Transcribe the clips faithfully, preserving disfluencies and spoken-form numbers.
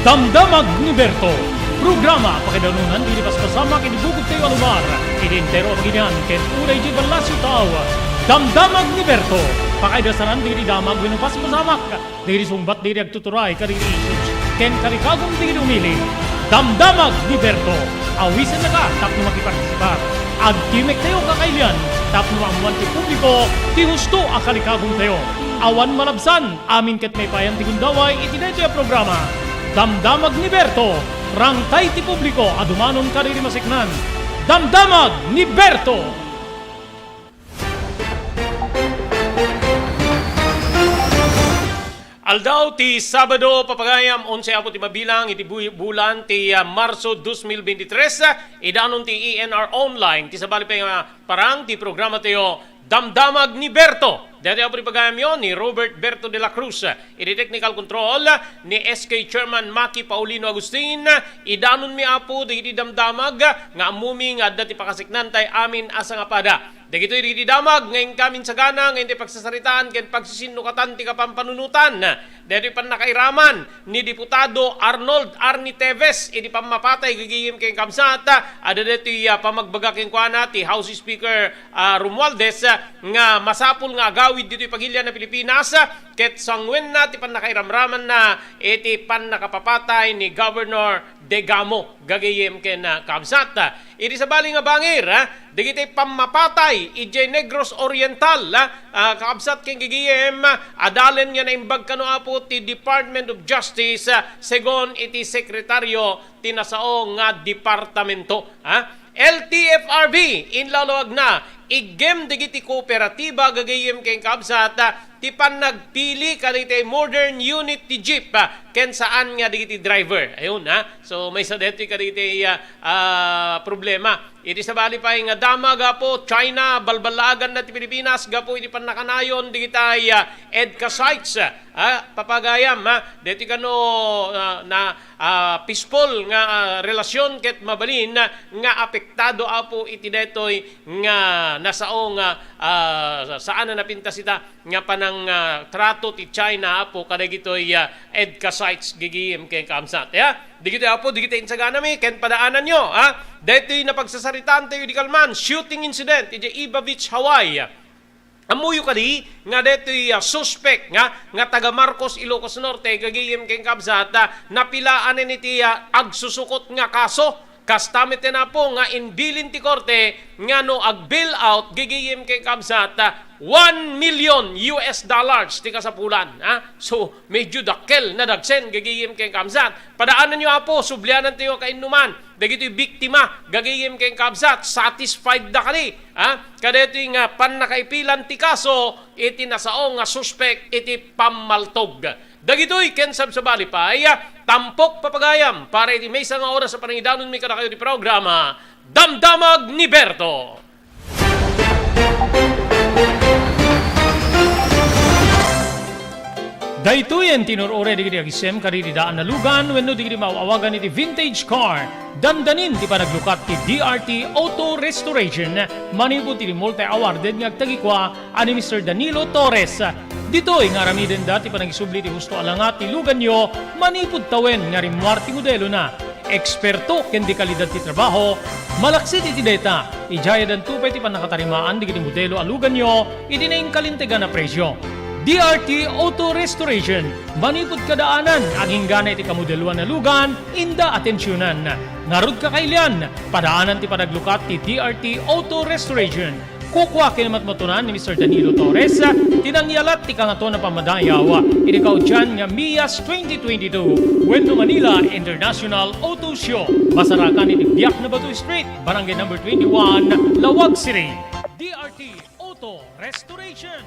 Damdamag ni Berto, programa pakaidanunan ti paspasama iti bukod tayo a lugar, iti entero a pagilian ken uray iti ballasiw tao. Damdamag ni Berto, pakaidasanan dagiti damag wenno paspasamak, dagiti sungbat dagiti agtuturay kadagiti issues, ken kalikagum dagiti umili. Damdamag ni Berto, awisennaka tapno makipartisipar. Agtimek tayo kakailian tapno maammuan ti publiko ti husto a kalikagum tayo. Awan malabsan, amin ket maipayan ti gundaway iti daytoy a programa. Damdamag ni Berto, rangtay ti publiko a dumanon kadagiti masiknan. Damdamag ni Berto! Aldaw ti Sabado, papagayam, onse apo ti mabilang iti bu-, bulan ti, ah, Marso dos mil bentitres, ah, idanon ti E N R Online, ti sabali pay nga parang ti programa tayo, Damdamag ni Berto. Daytoy apo ti pagayamyo ni Robert Berto de la Cruz. Iti technical control ni S K Chairman Maki Paulino Agustin. Idanonmi, Apo, dagiti damdamag nga ammumi nga adda ti pakasiknantay amin a sangapada. Dagitoy dagiti damag nga inkamin sagana nga intay pagsasaritaan ken pagsisinnukatan ti kapampanunotan. Daytoy pannakairaman ni Diputado Arnold Arnie Teves iti pammapatay gagayem ken kabsat, adda daytoy, ah, pamagbaga kenkuana ti House Speaker, ah, Romualdez, ah, nga masapul nga agawid ditoy pagilian a Pilipinas, ah, ket sanguenna ti pannakairamramanna iti pannakapapatay ni Governor Degamo gagayem ken, ah, kabsat. Iti sabali nga bangir, ah, dagiti pammapatay idiay Negros Oriental, ah, ah, kakabsat ken gigiyem, ah, adalen nga naimbag kano, Apo, ti Department of Justice, ah, segun iti sekretaryo ti nasao nga departamento, ah. L T F R B, inlalawagna, iggem dagiti kooperatiba gagayem ken kabsat, ah, ti pannagpili kadagiti modern unit ti jeep, ah, ken saan nga dagiti driver. Ayun, ha? So, maysa daytoy kadagiti, ah, ah, problema. Iti sabali pay nga damag, Apo, China, balballaaganna ti Pilipinas gapu iti pannakanayon digitay, ah, EDCA sites, ah, papagayam, ah, daytoy kano, ah, na, ah, peaceful nga, ah, relasyon ket mabalin, ah, nga apektado, Apo, iti daytoy nga nasao nga, ah, saan a napintas ita nga panang, ah, trato ti China, Apo, kadagitoy, ah, EDCA sites gigiyem ken kabsat, ya. Dagitoy, Apo, dagitoy insaganami ken padaananyo, ha? Daytoy napagsasaritaan tayo idi kalman, shooting incident idiay Ewa Beach, Hawaii. Ammoyo kadi nga daytoy, ah, suspek nga, nga taga Marcos, Ilocos Norte, gagayem ken kabsat, ah, napilaan iti, ah, agsusukot nga kaso. Kasta met, Apo, nga imbilin ti korte nga no ag-bail out gagayem ken kabsat, ah, one million U S dollars ti kasapulan, ha? So, medyo dakkel, nadagsen gagayem ken kabsat. Padaananyo, Apo, sublianantayo kainnuman dagitoy biktima gagayem ken kabsat, satisfied da kadi, ha? Kadaytoy nga pannakaipilan ti kaso iti nasao nga suspek iti pammaltog. Dagitoy ken sabsabali pay, tampok papagayam para iti maysa nga oras a panangidanonmi kadakayo ti programa, Damdamag ni Berto. Daytoyen ti inur-uray dagiti agisem kadagiti daan a lugan wenno dagiti maaw-awagan iti vintage car. Dandanin ti panaglukat ti D R T Auto Restoration manipud iti multi-awarded nga agtagikua a ni Mister Danilo Torres. Ditoy nga aramidenda ti panagisubli ti husto a langat ti luganyo manipud tawen nga rimmuar ti modelona. Eksperto ken de kalidad ti trabaho, malaksid iti dayta, idiay addanto pay ti pannakatarimaan dagiti modelo a luganyo iti nainkalintegan a presio. D R T Auto Restoration, manipud kadaanan, aginggana iti kamodeloan a lugan, inda atensionan. Ngarud, kakailian, padaanan ti panaglukat ti D R T Auto Restoration. Kukua ken matmatunan ni Mister Danilo Torres ti nangyalat ti Kangatoan a Pammadayaw iti kaudian nga MIAS twenty twenty-two wenno Manila International Auto Show. Masarakan iti Biak na Bato Street, Barangay Number twenty-one, Laoag City. D R T Auto Restoration.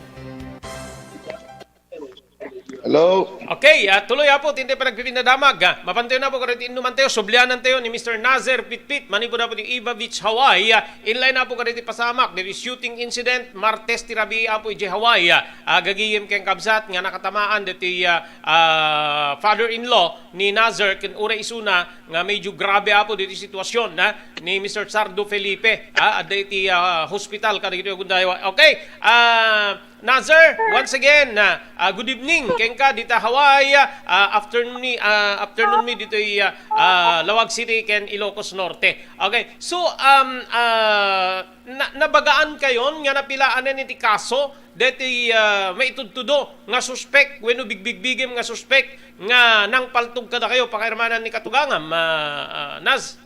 Hello. Okay, ah, tuloy, Apo, ti intay panagpipinadamag, ah. Mapantayo, Apo, kadagiti innumantayo, sublianantayo ni Mister Nazar Pitpit, manipud, Apo, ti Ewa Beach, Hawaii, ah, inline, Apo, kadagiti pasamak, dagiti shooting incident, Martes ti rabii, Apo, idiay Hawaii, ah, ah, gagayem ken kabsat nga nakatamaan dagiti, ah, ah, father-in-law ni Nazar ken uray isuna nga medyo grabe, Apo, dagiti sitwasyon, ah, ni Mister Sardo Felipe, ah, adda iti, ah, hospital kadagitoy a gundaway. Okay, ah, Nazar, once again, ah, ah, good evening kenka dita Hawaii, ah, afternoon mi, ah, afternoon mi ditoy, ah, ah, Laoag City ken Ilocos Norte. Okay, so, um, ah, na-, nabagaan kayon nga napilaanen iti kaso deti, ah, maitudtudo nga suspek wenno bigbigbigem nga suspek nga nangpaltog kadakayo, pakairmanan ni katugangam, ah, ah, Naz?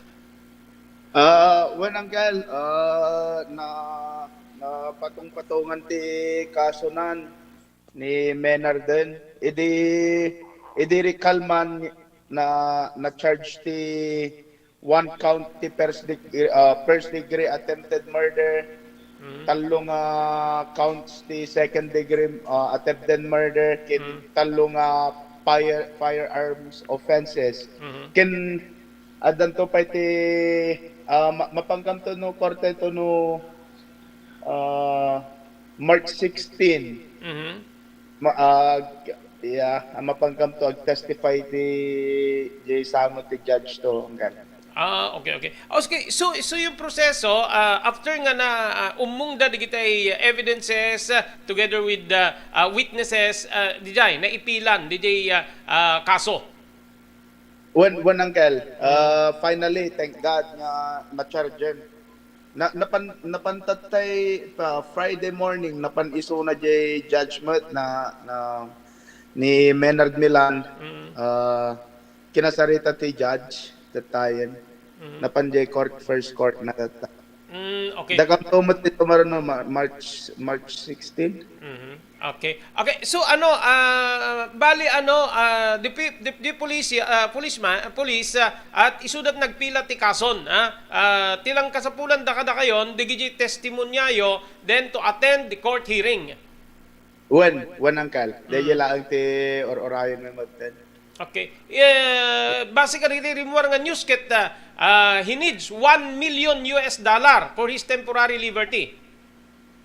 Ah, wen, Uncle, ah, na-, napatungpatungan ti kasonan ni Menarden. Idi, idi recall man na, na-charge ti one count ti first deg-, ah, first degree attempted murder, Mm. tallo nga counts ti second degree, ah, attempted murder, ken Mm. tallo nga fire-, firearms offenses. Mhm. Ken addanto pay ti, ah, ma-, mapankamto no korte to no, ah, March sixteen. Mhm. Ma-, ah, yeah, ah, mapankamto ag-testify ti, ti sango ti judge to, Uncle. Ah, okay, okay. Ah, okay, so, so yung proseso, ah, after nga na, ah, ummong da digitay evidences, ah, together with the, ah, witnesses, ah, dijay, naipilan, dijay, ah, ah, kaso. Wen, wen, Uncle. Ah, finally, thank God nga na-charge-en. Na, napan-, napantattay pa Friday morning, napan isuna jay judgment na, na ni Menard Milan, Mm. ah, kinasarita ti judge that time. Mm. Napan jay court, first court na that time. Mm, okay. Dakam tumot ti tomorrow, no, Ma-, March, March sixteen. Mhm. Okay. Okay, so ano, ah, bali ano, ah, di pi-, di, di police, ah, policeman, ah, police, ah, at isudat nagpila ti kason, ah, ah, ti lang kasapulan da kadakayon, dagiti testimonyayo, then to attend the court hearing. Wen, wen, Uncle. Daydi Mm. laeng ti or-orayon nga matten. Okay. Eh, base kadagiti rimmuar nga news ket, ah, ah, he needs one million U S dollar for his temporary liberty.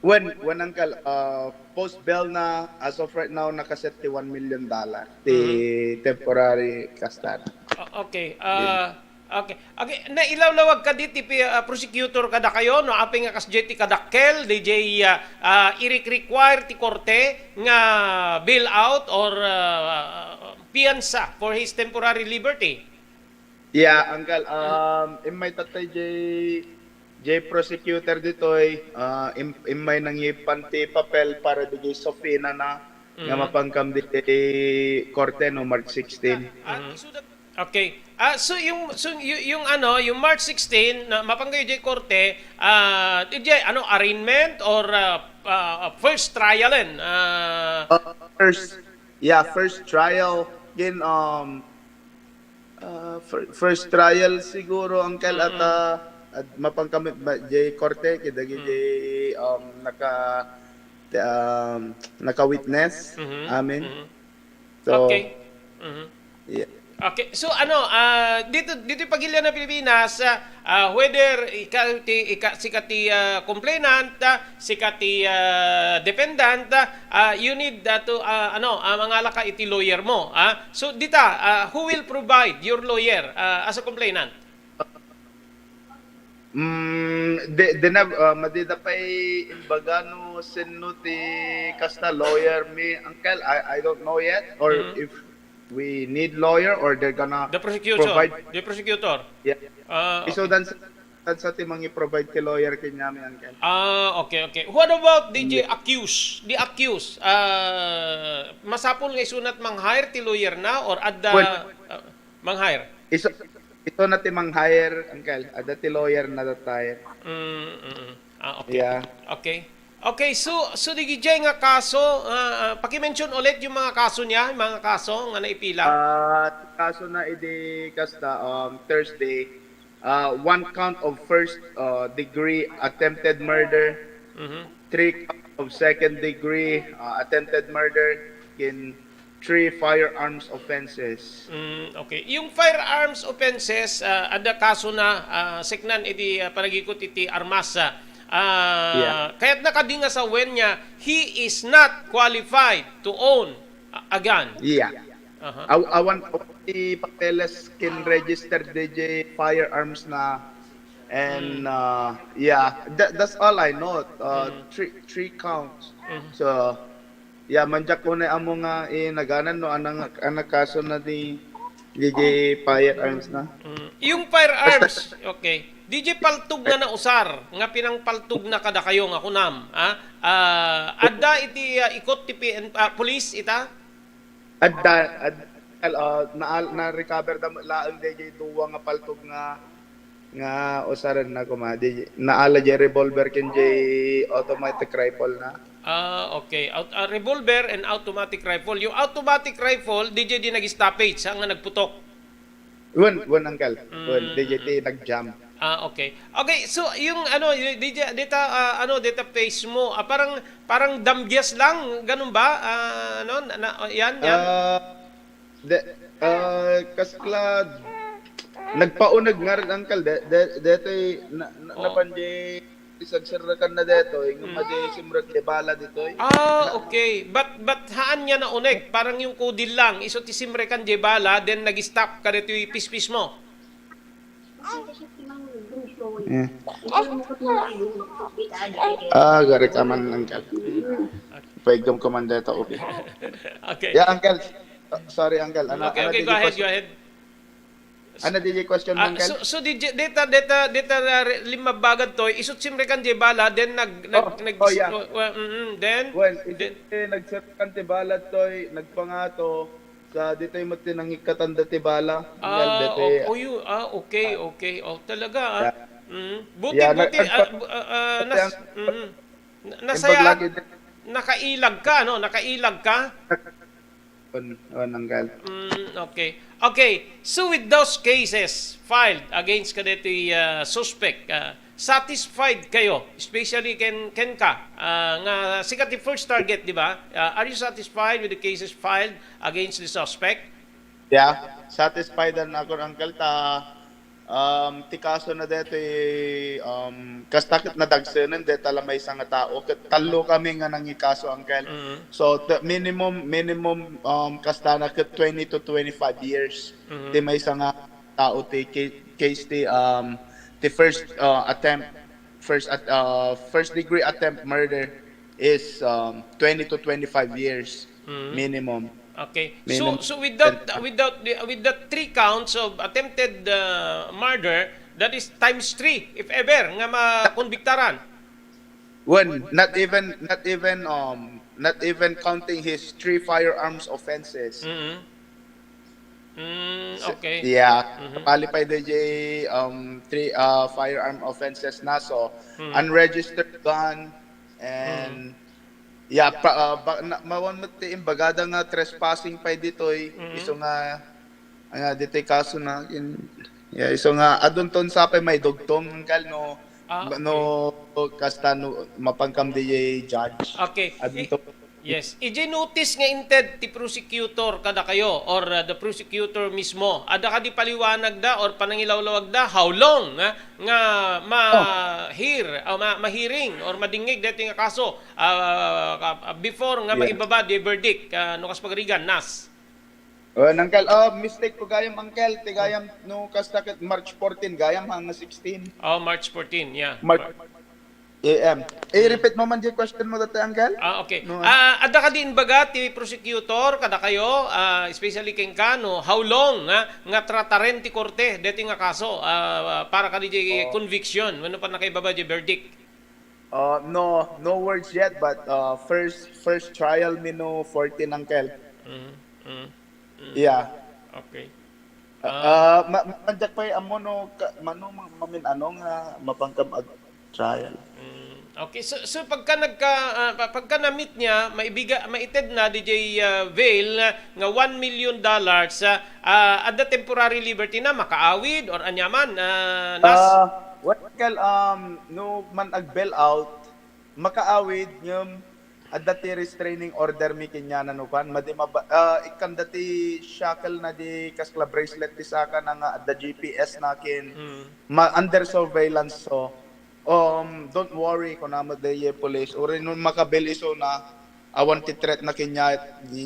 Wen, wen, Uncle, ah, post bail na, as of right now, nakaset ti one million dollar ti Mhm. temporary custody. O-, okay. Ah, okay. Okay, nailawlawag kadi ti pi-, ah, prosecutor kadakayo, no? Apay nga kasdiay ti kadakkel, dijay, ah, ah, irik-require ti korte nga bail out or, ah, fianza for his temporary liberty? Yeah, Uncle, um, immay tattay jay, jay prosecutor ditoy, ah, im-, immay nangipan ti papel para dijay subpoena na nga Mm. mapankam dijay korte, no, March sixteen. Ah, Mm. so that, okay. Ah, so yung, so y-, yung ano, yung March sixteen, na mapanggap jay korte, ah, dijay, ano, arraignment or, ah, ah, first trial, en? Ah, Uh, first, yeah, first trial. Ken, um, ah, fir-, first trial siguro, Uncle, at, Mm. ah, at mapankam ba, jay korte, kidagiti, Mm. um, naka-, um, naka-witness. Mhm. Amen. Mhm. So, Okay. Mhm. yeah. Okay. So, ano, ah, dito, dito pagilya ng Pilipinas, ah, ah, whether ikaw ti, ika-, sika ti, ah, complainant, ah, sika ti, ah, defendant, ah, ah, you need, ah, to, ah, ano, ah, mangalaka iti lawyer mo, ah. So, dita, ah, who will provide your lawyer, ah, as a complainant? Mm, di, di na, ah, madida pay imbaga no sinno ti kasta lawyer mi, Uncle. I, I don't know yet or Mm. if we need lawyer or they're gonna The prosecutor. provide. The prosecutor. Yeah. Ah, okay. Isudan sa, sa ti mangi-provide ti lawyer kaniami, Uncle. Ah, okay, okay. What about the, the Yeah. accused? The accused, ah, masapul nga isunat mang-hire ti lawyer na or adda, Well, ah, mang-hire? Isu-, isuna ti mang-hire, Uncle. Adda ti lawyer na that time. Mm, mm, mm. Ah, okay, Yeah. okay. Okay. Okay, so, so digijay nga kaso, ah, ah, paki-mention ulit yung mga kaso niya, yung mga kaso nga naipila. Ah, kaso na idi kasta, um, Thursday, ah, one count of first, uh, degree attempted murder, Mhm. three count of second degree, uh, attempted murder, ken three firearms offenses. Mm, okay. Yung firearms offenses, ah, adda kaso na, ah, siknan iti, ah, panagikut iti armas, ah, ah, Yeah. kayat na kadi nga sawen nga he is not qualified to own a, a gun. Yeah. Aha. Aw-, awan, awan ti papeles ken registered D J firearms na And, uh, yeah, that, that's all I know. Uh, three, three counts. So, yeah, manjak ko na amo nga, eh, naganan, no, anang, anang kaso na di, di, di firearms na. Mm. Yung firearms, okay. D J, paltog nga nausar, nga pinangpaltog na kadakayo nga kunam, ah? Ah, adda iti, ah, ikot ti P N, ah, police ita? Adda, ad, uh, na, na-recover da laeng dayjay dua nga paltog nga, nga usaren na kuma. Di, naala jay revolver ken jay automatic rifle na. Ah, okay. Out, ah, revolver and automatic rifle. Yung automatic rifle, dayjay di nag-stoppage, ha, nga nagputok. Wen, wen, uncle. Wen, dayjay ti nag-jam. Ah, okay. Okay, so yung ano, y- dayjay, dita, ah, ano, dita face mo, ah, parang, parang damgyas lang, ganun ba? Ah, ano, na, na, oh, yan, yan. Ah, de, ah, kasla, nagpauneg nga rin, uncle. De, de, detoy, na, na, Oh. napan di, isagserrekan na detoy, nga madi simrek di bala detoy. Ah, okay. But, but haan niya nauneg, parang yung kudil lang, iso ti simrekan di bala, then nag-stop ka dito yung pispis mo. Eh. Ah, gari ka man, uncle. Pwede ko man dito, okay. Okay. Yeah, uncle. Uh, sorry, uncle. Ano, Okay, ano okay, di go ahead, question? Go ahead. Ano di question, Ah, uncle? so, so di, data, data, data, uh, re- limabagad to, isut simrekan di bala, then nag, nag, Oh, nag, oh, yeah. uh, uh, mm, mm, then, Well, then, iti nagserkan ti bala toy, nagpangato, sa ditoy met ti nangikatan da ti bala. Well, ah, dati, oh, oh, you, ah, okay, okay, oh, talaga, ah. Yeah. Mm. Buti, Yeah, buti, nag- ah, bu- ah, ah, nas, ang- mm. Na- Imbag nasayaan, lagi din. Nakailag ka, no? Nakailag ka? On, on, uncle. Mm, okay. Okay. So with those cases filed against kadetoy uh, suspect, uh, satisfied kayo, especially ken ken ka, uh, nga sika ti first target, di ba? Uh, are you satisfied with the cases filed against the suspect? Yeah, satisfied na ako, uncle, ta um, ti kaso na detoy, um, kasta ket nadagsenen deta la maysa nga tao, ket tallo kami nga nangikaso, uncle. Mm. So the minimum, minimum, um, kasta na ket twenty to twenty-five years Mhm. ti maysa nga tao ti ca- case ti, um, ti first, uh, attempt, first at, uh, first degree attempt murder is, um, twenty to twenty-five years Mhm. minimum. Okay. So Minimum. So with that, with that, with that three counts of attempted uh, murder, that is times three if ever nga makonbiktaran. When not even, not even, um, not even counting his three firearms offenses. Mm. Mm, okay. Yeah. Mhm. Qualify the J, um, three, uh, firearm offenses na, so Mhm. unregistered gun and yeah, pa, uh, ba, na, mawan met ti imbagada nga trespassing pay ditoy, Mhm. iso nga, nga ditoy kaso na kin, yeah, iso nga adunton sa pay may dugtong, uncle, no. Ah, okay. No, kasta no mapankam di judge. Okay. Adunton. Yes. Ijay notice nga inted ti prosecutor kadakayo or uh, the prosecutor mismo, adda kadi paliwanagda or panangilawlawagda how long, ah, nga ma-hear, ah, ma- ma-hearing or madingngeg daytoy nga kaso, ah, ka- before nga Yeah. maibaba di verdict, ah, no kas pagarigan, Nas? Oh, uncle, oh, mistake ko gayam, uncle. Ti gayam no kasta ket March fourteen, gayam hanga sixteen. Oh, March fourteen, yeah. March A M. Eh, repeat mo man di question mo dati, uncle? Ah, okay. No, Ah, adda kadi inbaga ti prosecutor kadakayo, ah, especially kenka, no, how long nga, nga trataren ti korte deti nga kaso, ah, para kadi di Oh. Conviction wenno pannakaibaba di verdict? Uh, no, no words yet, but, uh, first, first trial mi no fourteen, uncle. Mm, mm, mm. Yeah. Okay. Uh, uh, ma- ma- manjak pay ammo no ka- mano ma- mamin ano nga mapankam ag trial. Mm, okay, so, so pagka nagka ah, pa- pagka na-meet niya, maibiga maited na di jay ah, bail nga one million dollars, ah, ah, adda temporary liberty na, makaawid or anyaman, ah, Nas? Ah, well, uncle, um, no man ag bail out, makaawid ngem adda ti restraining order mi kaniana no kuan, madi maba- ah, ikkanda ti shackle na di kasla bracelet ti saka na nga adda G P S na kin Mm. ma- under surveillance, so, um, don't worry, kuna met di police, uray no makabil iso na, awan ti threat na kanya,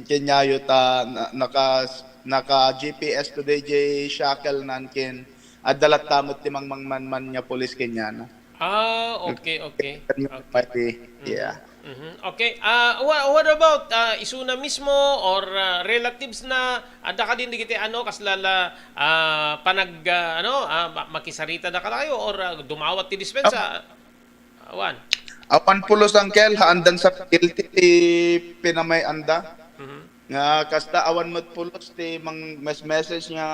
kanyayo ta na- naka, naka G P S to di jay shackle nan kin adda latta met ti mangmangmanman nga pulis kenyan. Ah, okay, okay. Kanya Okay. pati, Mhm, yeah. mhm. Okay. Ah, wha-, what about, ah, isuna mismo or, ah, relatives na? Adda kadin dagiti ano, kasla la, ah, panag, ah, ano, ah, ma-, makisarita da kadayo or, ah, dumawat ti dispensa? Awan. Awan pulos, uncle, haandan sa guilty ti pinamay-anda. Mhm. Nga kasta awan met pulos ti mang-, mes-, message nga,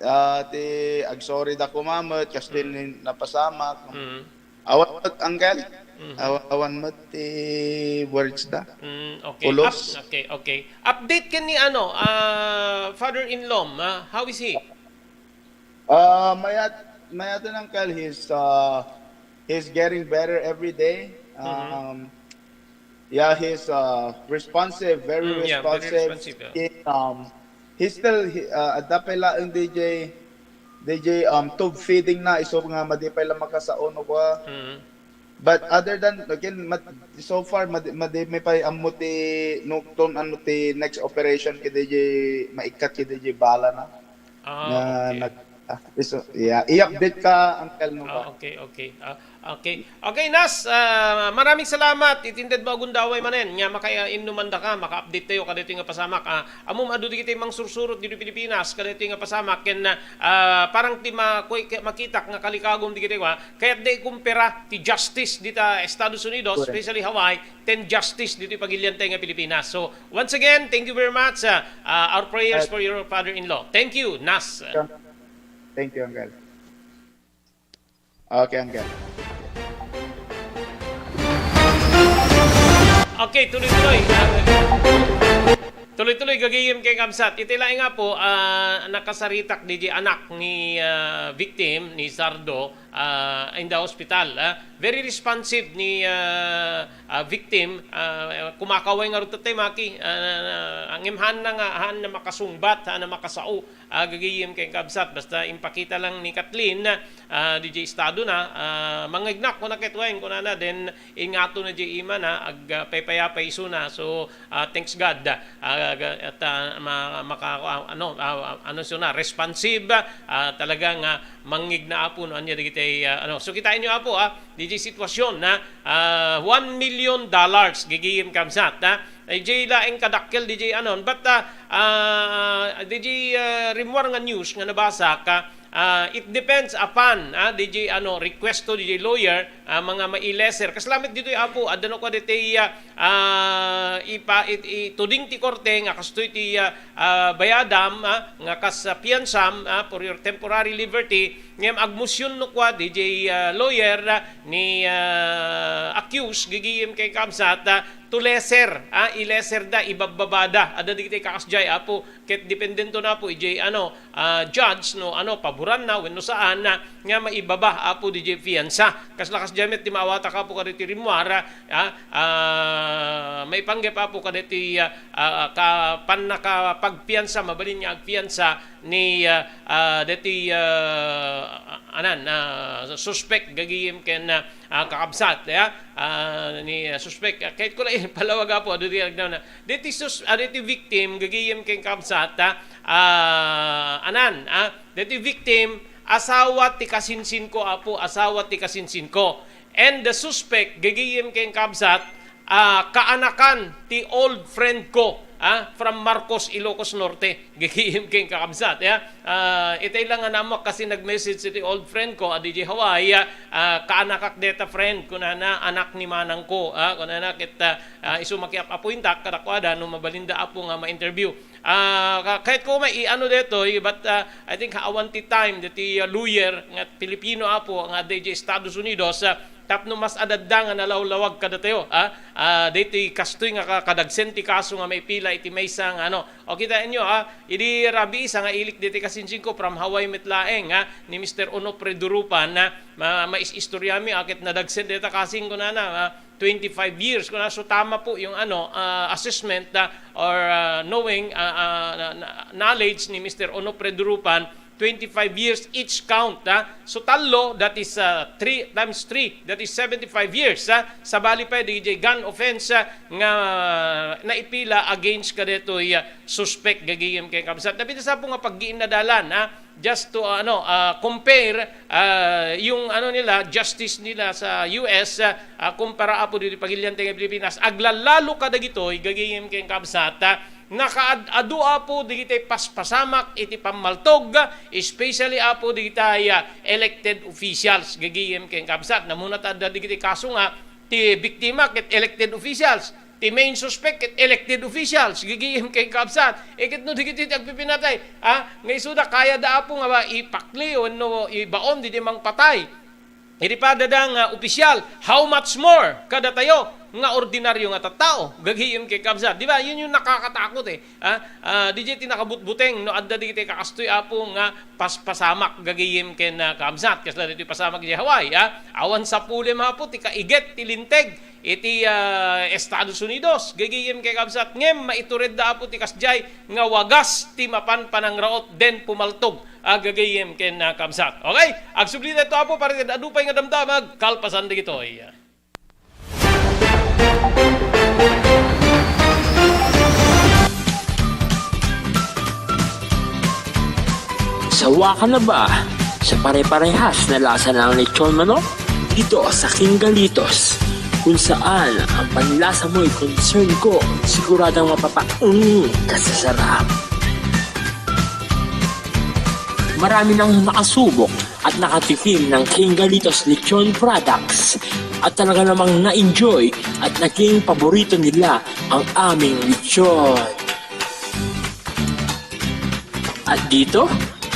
ah, ti agsorry da koma met, kas din Mm. ni napasamak. Mm. Awan met, uncle. Mhm. Awa-, awan met ti words da. Mm, okay. Pulos. Up-, okay, okay. Update ken ni ano, ah, father-in-law, ah, how is he? Ah, mayat-, mayat, uncle, he's, ah, he's getting better every day. Mhm. Um, yeah, he's, uh, responsive, very Mm, yeah, very responsive. responsive, yeah. He, um, he's still, he, uh, adda pay laeng D J, D J, um, tube feeding na, isu nga madi pay la makasao no kua. Mm. But other than, again, mad-, so far, madi, madi mi pay ammo ti nukton, ano ti next operation, kadi di maikkat, kadi di bala na. Ah, Nga okay. nag-, ah, isu-, yeah, i-update ka, uncle, no Ah, ba? okay, okay. Ah, okay. Okay, Nas, ah, maraming salamat. Itinded mo agundaway manen nga makainnuman da ka, maka-update tayo kadaytoy nga pasamak. Ah, ammom adu dagiti mangsursurot ditoy Pilipinas kadaytoy nga pasamak ken, ah, parang ti ma-, kue-, ke-, makitak nga kalikagum dagiti kua, kayat da ikumpara ti justice dita Estados Unidos, Correct. especially Hawaii, ken justice ditoy pagiliantay nga Pilipinas. So, once again, thank you very much. Ah, ah, our prayers Right. for your father-in-law. Thank you, Nas. Thank you, uncle. Okay, uncle. Okay, tuloy-tuloy. Tuloy-tuloy, gagayem ken kabsat. Iti laeng nga po, ah, nakasaritak di di anak ni, ah, victim, ni Sardo, ah, in the hospital, ah. Very responsive ni, ah, ah, victim, ah, kumakaway ngarud tattay, Maki. Ah, ngem haanna nga, haanna makasungbat, haanna makasao. Ah, gagayem ken kabsat, basta impakita lang ni Kathleen, ah, di di estado na, ah, mangngegnak, kuna ket wen, kunana, then ingato na di ima na, ag, ah, paypayapay isuna. So, ah, thanks God, ah, ga-, at, ah, ma-, maka-, ah, ano, ah, ano isuna, responsive, ah, talaga nga mangngegna, Apo, no, ania dagiti, ah, ano. So, kitaenyo, Apo, ah, di di sitwasyon na, ah, one million dollars, gagayem kabsat, ah, Ay, di laeng kadakkel di jay anon, but, ah, ah, di jay, ah, rimmuar nga news nga nabasak, ah, ah, it depends upon, ah, di jay, ano, request to di jay lawyer, ah, mga maileser. Kasla met ditoy, Apo, adda no kua ditoy, ah, ah, ipa-, it-, ituding ti korte nga kastoy ti, ah, ah, bayadam, ah, nga kas, ah, piansam, ah, for your temporary liberty, ngem agmusyon no kua di jay, ah, lawyer, ah, ni, ah, accused, gagayem ken kabsat, ah, to lesser, ah, i-lesser da, ibabbaba da. Adda dagiti kakasdiay, Apo, ket dependento na, Apo, ijay, ano, ah, judge, no, ano, paboran na wenno saan na, nga maibaba, Apo, dijay fiansa. Kasla kasdiay met ti maawatak, Apo, kaditi rimmuar, ah, ah, maipanggep, Apo, kaditi, ah, ah, ka-, pannakapagfiansa, mabalin nga agfiansa ni, ah, ah, deti, ah, anan, ah, suspek gagayem ken, ah, ah, kakabsat, ya? Ah, ni, ah, suspek, ah, ket ko la ipalawag, Apo, adu ti agnaw na. Deti sus-, ah, deti victim, gagayem ken kakabsat, ah, ah, anan, ah, deti victim, asawa ti kasinsinko, Apo, asawa ti kasinsinko. And the suspect, gagayem ken kakabsat, ah, kaanakan ti old friend ko, ah, from Marcos, Ilocos Norte. Gagayem ken kakabsat, ya. Ah, itay lang nga naammoak kasi nag-message iti old friend ko, a dijay Hawaii, ah, ah, kaanakak deta friend, kunana, anak ni manang ko, ah, kunana, ket, ah, ah, isu makiap-apuentak kadakuada no mabalinda, Apo, nga ma-interview. Ah, ka-, kayat ko may i-ano detoy, but, ah, I think awan ti time deti, ah, lawyer nga Pilipino, Apo, nga dijay Estados Unidos, ah, tapno mas adadda nga nalawlawag kadatayo, ah, ah, daytoy kastoy nga ka-, kadagsen ti kaso nga maipila iti maysa nga ano. O, kitaenyo, ah, idi rabii sa nga ilik daytoy kasinsinko from Hawaii met laeng, ah, ni Mister Onofre Durupan, ah, ma-, mais-istoriami, ah, ket nadagsen dayta kasing kunana, ah, twenty-five years, kuna, so tama po yung ano, ah, assessment, ah, or, ah, knowing, ah, ah, na-, na-, knowledge ni Mister Onofre Durupan, twenty-five years each count, ha? So, tallo, that is, ah, three times three, that is seventy-five years, ha? Sabali pay dagiti gun offense, ah, nga naipila against kadaytoy, ah, suspect, gagayem ken kabsat. Napita sa po nga paggiinnadalan, ha? Just to, ah, ano, ah, compare, ah, yung ano nila, justice nila sa U S, ah, ah, kumpara apo ditoy pagilian ti Pilipinas. Aglalalo kadagitoy, gagayem ken kabsat, ah, nakaad-adu apo dagiti paspasamak iti pammaltog, especially apo dagiti, ah, elected officials, gagayem ken kabsat. Namuna ta adda dagiti kaso nga ti biktima ket elected officials, ti main suspect ket elected officials, gagayem ken kabsat. Iket no dagiti ti agpipinatay, ah, nga isuda kayada apo nga ba ipakli wenno ibaon didi mangpatay. Iti padada nga opisyal, how much more kadatayo nga ordinaryo nga tattao, gagayem ken kabsat. Di ba? Yun yung nakakatakot eh. Ah, ah, di ti nakabutbuteng no adda dagiti kakastoy apo nga paspasamak gagayem ken, ah, kabsat. Kasla ditoy pasamak di Hawaii, ah. Awan sapulem apo ti kaiget ti linteg iti, ah, Estados Unidos. Gagayem ken kabsat. Ngem maituredda apo ti kasdiay nga wagas ti mapan panangraot den pumaltog. Agagayem ken, ah, kabsat. Okay? Agsubli dayto apo, para iti adu pay nga damdamag, kalpasan dagitoy. Sawa ka na ba sa pare-parehas na lasa ng lechon manok? Dito sa King Galitos, kung saan ang panlasa mo'y concern ko, siguradong mapapaung ka sa sarap. Marami nang nakasubok at nakatikim ng King Galitos Lechon Products at talaga namang na-enjoy at naging paborito nila ang aming lechon. At dito,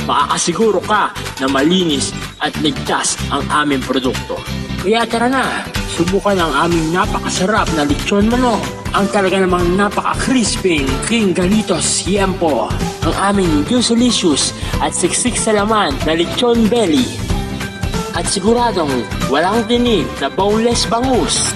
makakasiguro ka na malinis at ligtas ang aming produkto. Kaya tara na, subukan ang aming napakasarap na lechon manok. Ang talaga namang napaka-crispy, King Galitos Yempo. Ang aming juicy-licious at siksik sa laman na lechon belly. At siguradong walang tinik na boneless bangus.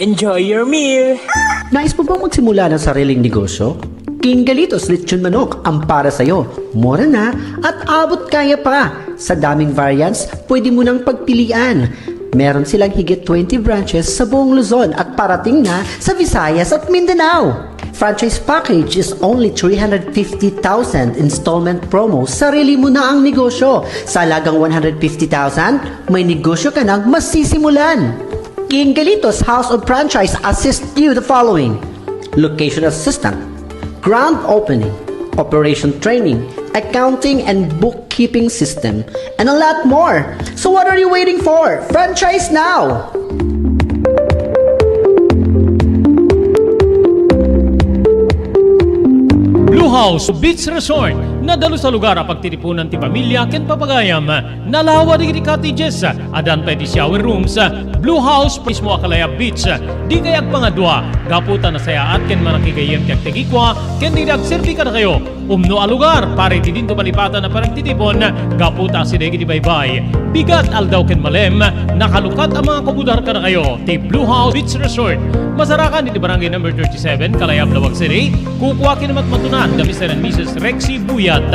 Enjoy your meal! Nais mo bang magsimula ng sariling negosyo? King Galitos Lechon Manok ang para sa'yo. Mura na at abot kaya pa. Sa daming variants, pwede mo nang pagpilian. Meron silang higit twenty branches sa buong Luzon at parating na sa Visayas at Mindanao. Franchise package is only three hundred fifty thousand installment promo. Sarili mo na ang negosyo. Sa halagang one hundred fifty thousand, may negosyo ka nang masisimulan. King Galitos House of Franchise assist you the following: location assistant, grand opening, operation training, accounting and bookkeeping system, and a lot more. So what are you waiting for? Franchise now! Blue House Beach Resort, nadalus a lugar a pagtitipunan ti pamilya ken papagayam. Nalawa dagiti cottages, addan pay ti shower rooms. Blue House mismo a Calaya Beach. Dikay agpangadua, gapu ta nasayaat ken manakigayyem ti agtegikua ken dagiti agserbi kadakayo. Umno a lugar para iti dinto malipatan a panagtitipon, gapu ta asideg iti baybay, bigat, aldaw ken malem, nakalukat a mga kubudar kadakayo ti Blue House Beach Resort. Masarakan iti Barangay Number thirty-seven, Calaya, Laoag City. Kukua ken matmatunan da Mister and Missus Rexy Buyat.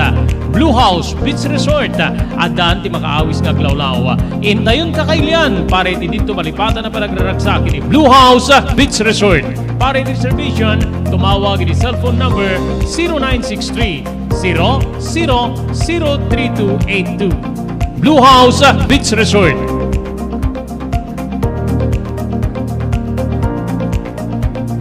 Blue House Beach Resort, addaan ti makaawis nga aglawlaw. Intayon kakailian para iti dinto malipatan a panagraragsak iti Blue House Beach Resort. Para iti reservation, tumawag iti cellphone number zero nine six three, zero zero zero three two eight two. Blue House Beach Resort.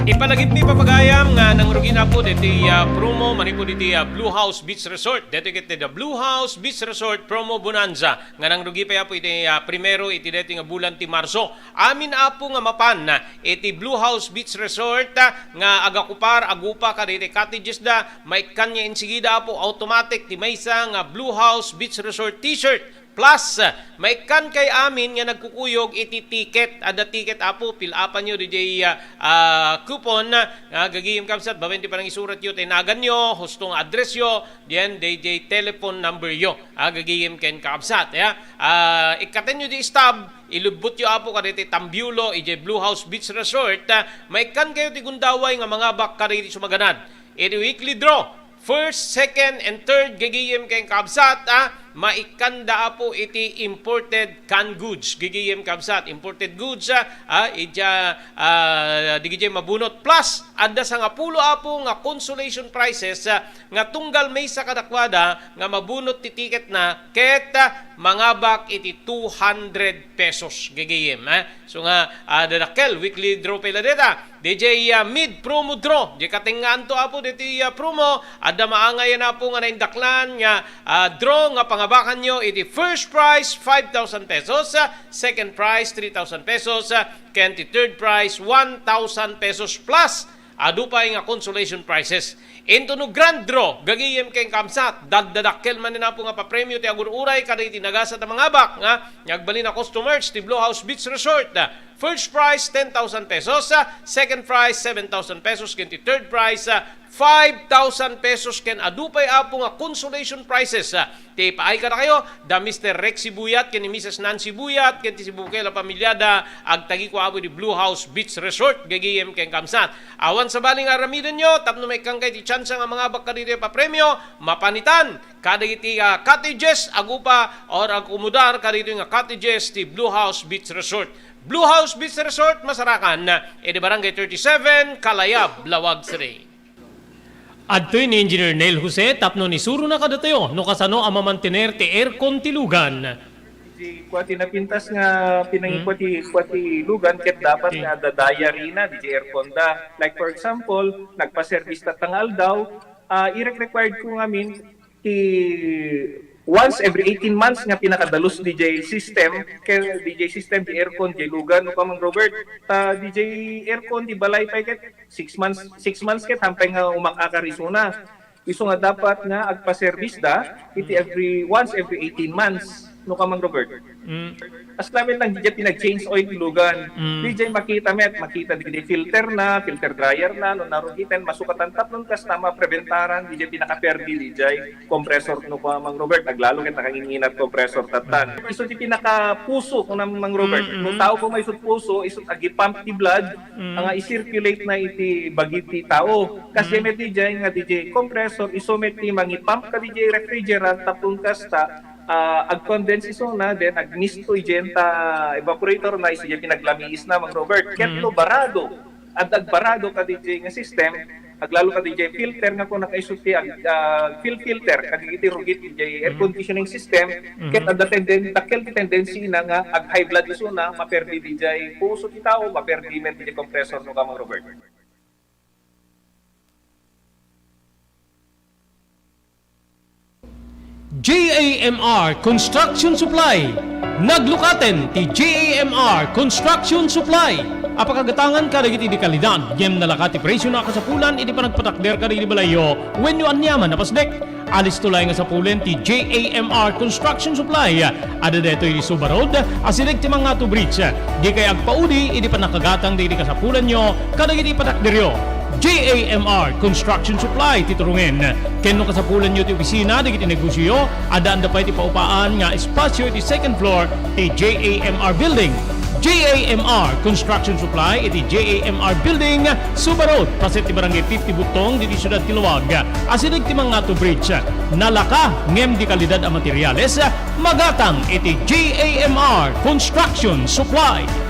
Ipalagipmi, papagayam, nga nangrugi na po diti, ah, promo manipud iti, ah, Blue House Beach Resort. Dito ket the Blue House Beach Resort Promo Bonanza. Nga nangrugi pa po iti, ah, primero iti dito nga bulan ti Marso. Amin apo nga mapan, ah, iti Blue House Beach Resort, ah, nga agakupar, agupa kaditi cottages da, maikkan nga insigida apo automatic ti maysa nga Blue House Beach Resort T-shirt. Plus, maikkan kay amin nga nagkukuyog iti ticket. Adda ticket, apo, pil-apanyo didiay, ah, ah, coupon, ah, gagayem kabsat, babaen ti panangisuratyo ti naganyo, husto nga addressyo, diyan didiay telephone numberyo. Ah, gagayem ken kabsat, ya. Ah, ikkatenyo di stub, ilubbutyo, apo, kaditi tambiulo, idiay Blue House Beach Resort, ah, maikkan kayo ti gundaway nga mangabak kaditi sumaganan. Iti weekly draw, first, second, and third, gigiyem ken kabsat, ah, maikkanda, Apo, iti imported canned goods, gigiyem kabsat, imported goods, ah, ah, ija, ah, digijay mabunot. Plus, adda sangapulo, Apo, nga consolation prizes, ah, nga tunggal maysa kadakuada nga mabunot ti ticketna ket, ah, mangabak iti two hundred pesos, gigiyem, ah. So nga, ah, dadakkel, weekly draw pay la deta. D J, ah, mid promo draw. Di katengngaanto, Apo, ditoy, ah, promo. Adda maangayan, Apo, nga naindaklan nga, ah, draw nga pangabakanyo iti first prize, five thousand pesos, ah, second prize, three thousand pesos, ah, ken ti third prize, one thousand pesos plus. Adu pay nga consolation prizes. Intono grand draw, gagayem ken kamsat, daddadakkel manen, Apo, nga papremio ti agur-uray kadagiti nagasat a mangabak nga, nga agbalin a customers ti Blue House Beach Resort. First prize, ten thousand pesos. Second prize, seven thousand pesos. Ken ti third prize, five thousand pesos. Ken adu pay, Apo, nga consolation prizes. Ti ipaay kadakayo, da Mister Rexy Buyat ken ni Missus Nancy Buyat ken ti sibukel a pamilyada, agtagiko, Apo, di Blue House Beach Resort, gagayem ken kamsat. Awan sabali nga aramidenyo tapno maikkankay ti tsansa nga mangabak kaditoy a papremio, mapanitan kadagiti, ah, cottages, agupa or akomodar kaditoy nga cottages ti Blue House Beach Resort. Blue House Beach Resort, Masarakan, iti Barangay thirty-seven, Kalayab, Laoag City. Adtoy ni Engineer Neil Jose tapno ni surona kadatayo no kasano a mamantener ti aircon ti lugan. Ti kua ti napintas nga pinangikua ti, kua ti lugan ket dapat nga dadayarina di aircon da. Like, for example, nagpa-service ta nga aldaw, ah, irek-required ko ngamin ti once every eighteen months nga pinakadalus di jay system, ken di jay system, di aircon, di lugan, no, Kamang Robert. Ta di jay aircon, di balay pay ket six months, six months ket hampay nga umakakar isuna. Isu nga dapat nga agpa-service da iti every, once every eighteen months, no, Kamang Robert. Mm. As lamin lang, di jay pinag-change oil ti lugan. Mm. Di jay makita met, makita di filter na, filter dryer na, no, narugiten, masukatan tapnon kasta mapreventaran, di jay pinakaperdi, di jay compressor, no, Kamang Robert, aglalo ket nakanginginat compressor tattan. Isu ti pinakapuso, Kamang Robert. Mm, mm. No tao ko maisut puso, isut agipump ti blood, Mm. nga i-circulate na iti bagi ti tao. Kas Mm. met di jay nga di jay compressor, isu met ti mangipump ka di jay refrigerant, tapno kasta, ah, ag-condense isuna, then agmisto ijay ta evaporator na, isu jay pinaglamiis na, Mang Robert. Ket Mm. no barado, adda agbarado ka di jay nga system, aglalo ka di jay filter nga kuna kaisu ti ag-, ah, fil-, filter, kadagiti rugit di jay air Mm. conditioning system, Mm. ket adda tenden-, dakkel ti tendency na nga ag-high blood isuna, maperdi di jay puso ti tao, maperdi met di jay compressor, no, Kamang Robert. J A M R Construction Supply. Naglukaten ti J A M R Construction Supply a pakagatangan kadagiti di kalidad ngem nalaka ti presio a kasapulan iti panagpatakder kadagiti balayyo wenno aniaman a pasdek. Alisto laeng a sapulen ti J A M R Construction Supply. Adda daytoy iti Suba Road, asideg ti Mangato Bridge. Dikay agpaudi idi pannakagatang dagiti kasapulanyo kadagiti patakderyo. J A M R Construction Supply ti turungen. Ken no kasapulanyo ti opisina dagiti negosioyo, addaanda pay ti paupaan nga espasio iti second floor ti J A M R Building. J A M R Construction Supply iti J A M R Building, Suba Road, paset ti Barangay fifty Butong, ditoy siudad ti Laoag. Asideg ti Mangato Bridge. Nalaka ngem di kalidad a materiales, magatang iti J A M R Construction Supply.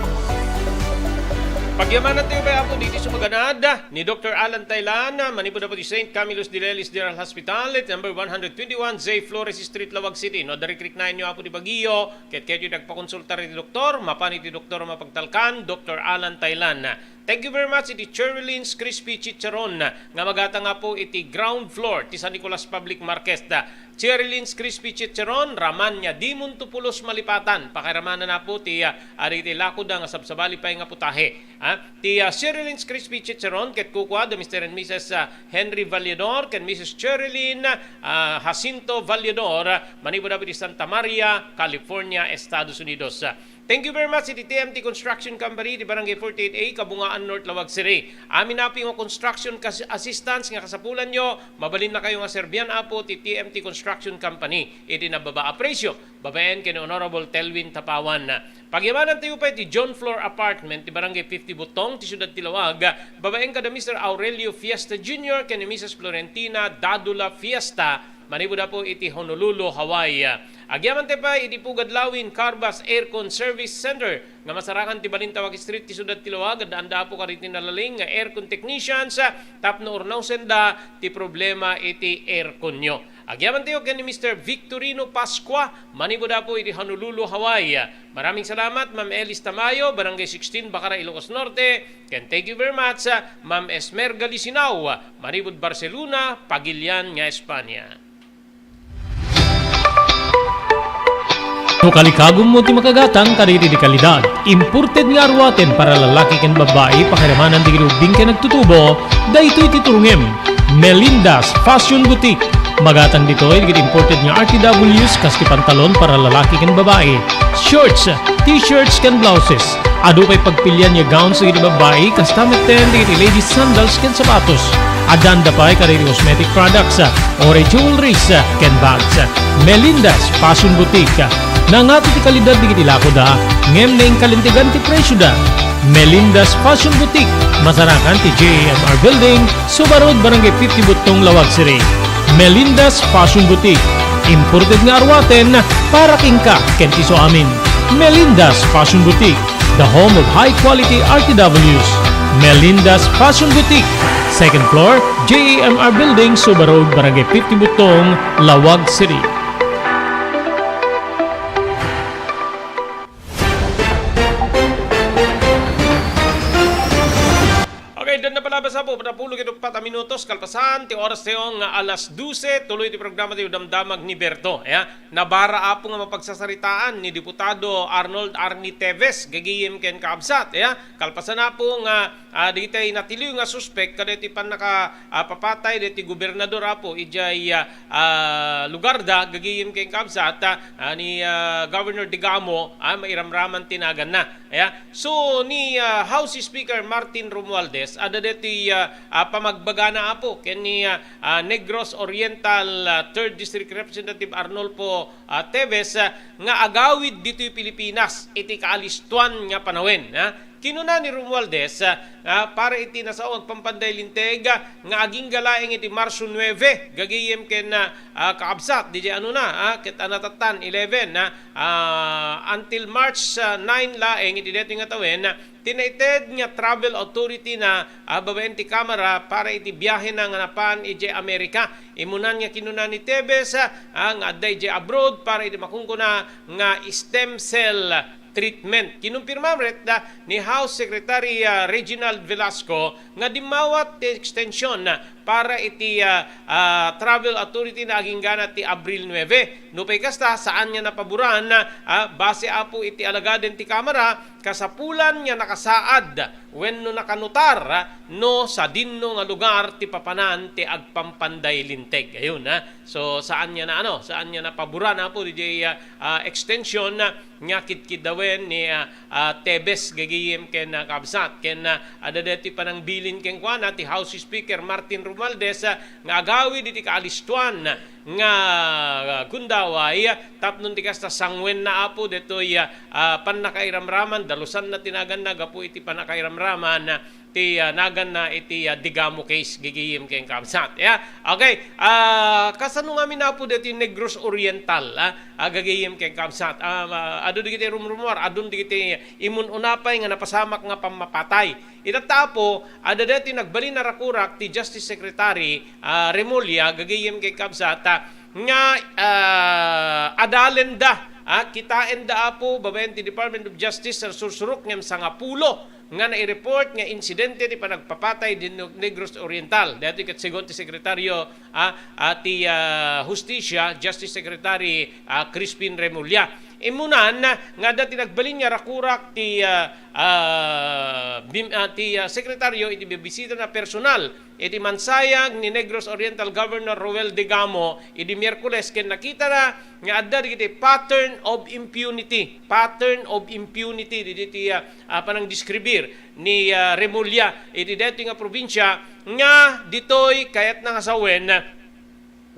Pagyamanantayo pay, Apo, ditoy sumaganad ni Doktor Alan Taylan, manipud, Apo, ti Saint Camillus de Lellis General Hospital, at number one hundred twenty-one J Flores Street, Laoag City. No, adda rikriknaenyo, Apo, ti bagiyo, ket kayatyo ti agpakonsultar iti doktor, mapan iti doktor a mapagtalkan, Doktor Alan Taylan. Thank you very much iti Cherry Lynn's Crispy Chicharon nga magatang, Apo, iti ground floor ti San Nicolas Public Market. Cherry Lynn's Crispy Chicharon, Ramania di Montopulos, Malipatan. Pakairamanan, Apo, ti, ah, adagiti lakoda nga sabsabali pay nga putahe. Ah, ti, ah, Cherry Lynn's Crispy Chicharon ket kukua da Mister and Missus, ah, Henry Valledor ken Missus Cherry Lynn, ah, Jacinto Valledor, ah, manipud, Apo, iti Santa Maria, California, Estados Unidos. Ah, Thank you very much iti T M T Construction Company iti Barangay forty-eight A, Kabungaan North, Laoag City. Amin apo nga construction kas-, assistance nga kasapulanyo, mabalinna kayo nga serbian apo ti T M T Construction Company iti nababa a presyo, babaen ken Honorable Telwin Tapawan. Pagyamanan tayo pa iti John Floor Apartment ti Barangay fifty Butong ti Siudad ti Laoag, babaen kada Mister Aurelio Fiesta Junior ken ni Missus Florentina Dadula Fiesta, manipud apo iti Honolulu, Hawaii. Agyaman tayo pa iti Pugad Lawin Carbas Aircon Service Center nga masarakan ti Balintawak Street ti Siudad ti Laoag, addaanda apo kadagiti nalaing nga aircon technicians, ah, tapno urnawsenda ti problema iti aircon nyo. Agyaman tayo ken ni Mister Victorino Pascua, manipud apo iti Honolulu, Hawaii. Maraming salamat, Ma'am Elis Tamayo, Barangay sixteen, Bacara, Ilocos Norte, ken thank you very much, ah, Ma'am Esmer Galisinao, manipud Barcelona, Pagilian nga Espanya. No kalikagummo ti makagatang kadagiti kalidad, imported nga aruaten para lalaki ken babbai, pakiramanan dagiti ubbing ken agtutubo, daytoy ti turongem. Melinda's Fashion Boutique. Magatang ditoy dagiti imported nga R T Ws kas ti pantalon para lalaki ken babbai, shorts, t-shirts ken blouses. Adu pay pagpilian nga gowns dagiti babbai, kasta metten dagiti ladies sandals ken sapatos. Addaanda pay kadagiti cosmetic products, uray jewelries, ken bags. Melinda's Fashion Boutique. Nangato ti kalidad dagiti lakoda, ngem naingkalintegan ti presioda. Melinda's Fashion Boutique, masarakan ti J A M R Building, Suba Road, Barangay fifty Butong, Laoag City. Melinda's Fashion Boutique. Imported nga aruaten para kenka ken ti isuamin. Melinda's Fashion Boutique, the home of high quality R T Ws. Melinda's Fashion Boutique, second floor, J A M R Building, Suba Road, Barangay fifty Butong, Laoag City. Okay, dan na pala basta po, patapulo ket uppat a minutos, kalpasan ti oras tayo nga alas dose, tuloy ti programa tayo Damdamag ni Berto. Ya, nabara apo nga mapagsasaritaan ni Diputado Arnold Arnie Teves, gagayem ken kaabsat. Ya, kalpasan apo nga, ah, dagitay natiliw nga suspek kadagiti pannaka, ah, papatay dagiti gobernador apo, idiay, ah, ah, lugar da, gagayem ken kaabsat, ah, ni, ah, Governor Digamo, ah, mairamraman ti naganna. Aya. So, ni, ah, House Speaker Martin Romualdez, adda deti, ah, ah, pamagbagana apo, ken ni, ah, ah, Negros Oriental, ah, Third District Representative Arnolfo, ah, Teves, ah, nga agawid ditoy Pilipinas iti kaalistuan nga panawen, ah. Kinuna ni Romualdez, ah, ah, para iti nasao agpampanday linteg, ah, nga agingga laeng iti Marso nuebe, gagayem ken, ah, ah, kaabsat, didiay anona, ah, ket anatattan, eleven, ah, ah, until March, ah, nine laeng iti daytoy nga tawen, ah, ti naited nga travel authority na, ah, babaen ti Kamara para iti biahena nga napan idiay Amerika. Imunan nga kinuna ni Teves, ah, nga adda idiay abroad para iti makunkuna nga stem cell treatment. Kinumpirma met da ni House Secretary, ah, Reginald Velasco nga dimmawat ti extension, ah, para iti, ah, ah, travel authority na aginggana ti Abril nuebe. Nupay kasta, saan nga napaboran, ah, base apo iti alagaden ti Kamara, kasapulan nga nakasaad wenno nakanutar, ah, no sadinno nga lugar ti papanan ti agpampanday linteg. Ayun, ah. So, saan nga na, ano, saan nga napaboran apo didiay, ah, ah, extension, ah, nga kidkiddawen ni, ah, ah, Teves gagayem ken, ah, kabsat. Ken, ah, adda deti panangbilin kenkuana ti House Speaker Martin Romualdez, ah, nga agawid iti kaalistuan nga, ah, gundaway, ah, tapno ti kasta sanguenna apo detoy, ah, ah, pannakairamraman, dalusanna ti naganna gapu iti pannakairamraman, ah, ti, ah, naganna iti, ah, Digamo case, gagayem ken kabsat. Ya, okay. Ah, kasano ngamin apo deti Negros Oriental, ah, ah, gagayem ken kabsat. Ah, ma-, adu dagiti rumrumuar, adun dagiti imun-una pay nga napasamak nga pammapatay. Itatta apo, adda deti nagbalin a rakurak ti Justice Secretary, ah, Remulla, gagayem ken kabsat, ah, nga, ah, adalenda, ah, kitaenda apo, babaen ti Department of Justice, sursurok ngem sangapulo nga nai-report nga insidente ti panagpapatay di Negros Oriental. Daytoy ket segun ti Sekretaryo, ah, ah, ti, ah, Hustisya, Justice Secretary, ah, Crispin Remulla. Imunan nga adda ti nagbalin nga rakurak ti, ah, ah, bim-, ah, ti, ah, sekretaryo iti bibisitana personal iti mansayag ni Negros Oriental Governor Roel Degamo idi Miyerkules ken nakitana nga adda dagiti pattern of impunity, pattern of impunity dagiti, ah, ah, panangdeskribir ni, ah, Remulla iti daytoy nga probinsia nga ditoy kayatna nga sawen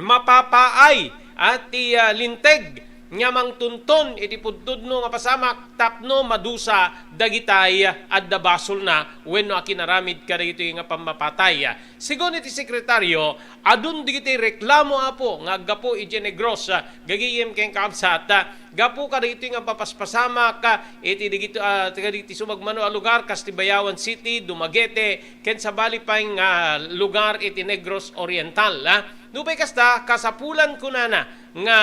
mapapaay, ah, ti, ah, linteg nga mangtunton iti pudpudno nga pasamak tapno madusa dagitay adda basolna wenno akinaramid kadagitoy nga pammapatay. Segun iti sekretaryo, adun dagiti reklamo, Apo, nga aggapu idiay Negros, ah, gagayem ken kabsat, ah, gapu kadagitoy nga papaspasamak, ah, iti dagito-, ah, kadagiti sumagmamano a lugar kas ti Bayawan City, Dumaguete, ken sabali pay nga lugar iti Negros Oriental, ah. Nupay kasta, kasapulan kunana nga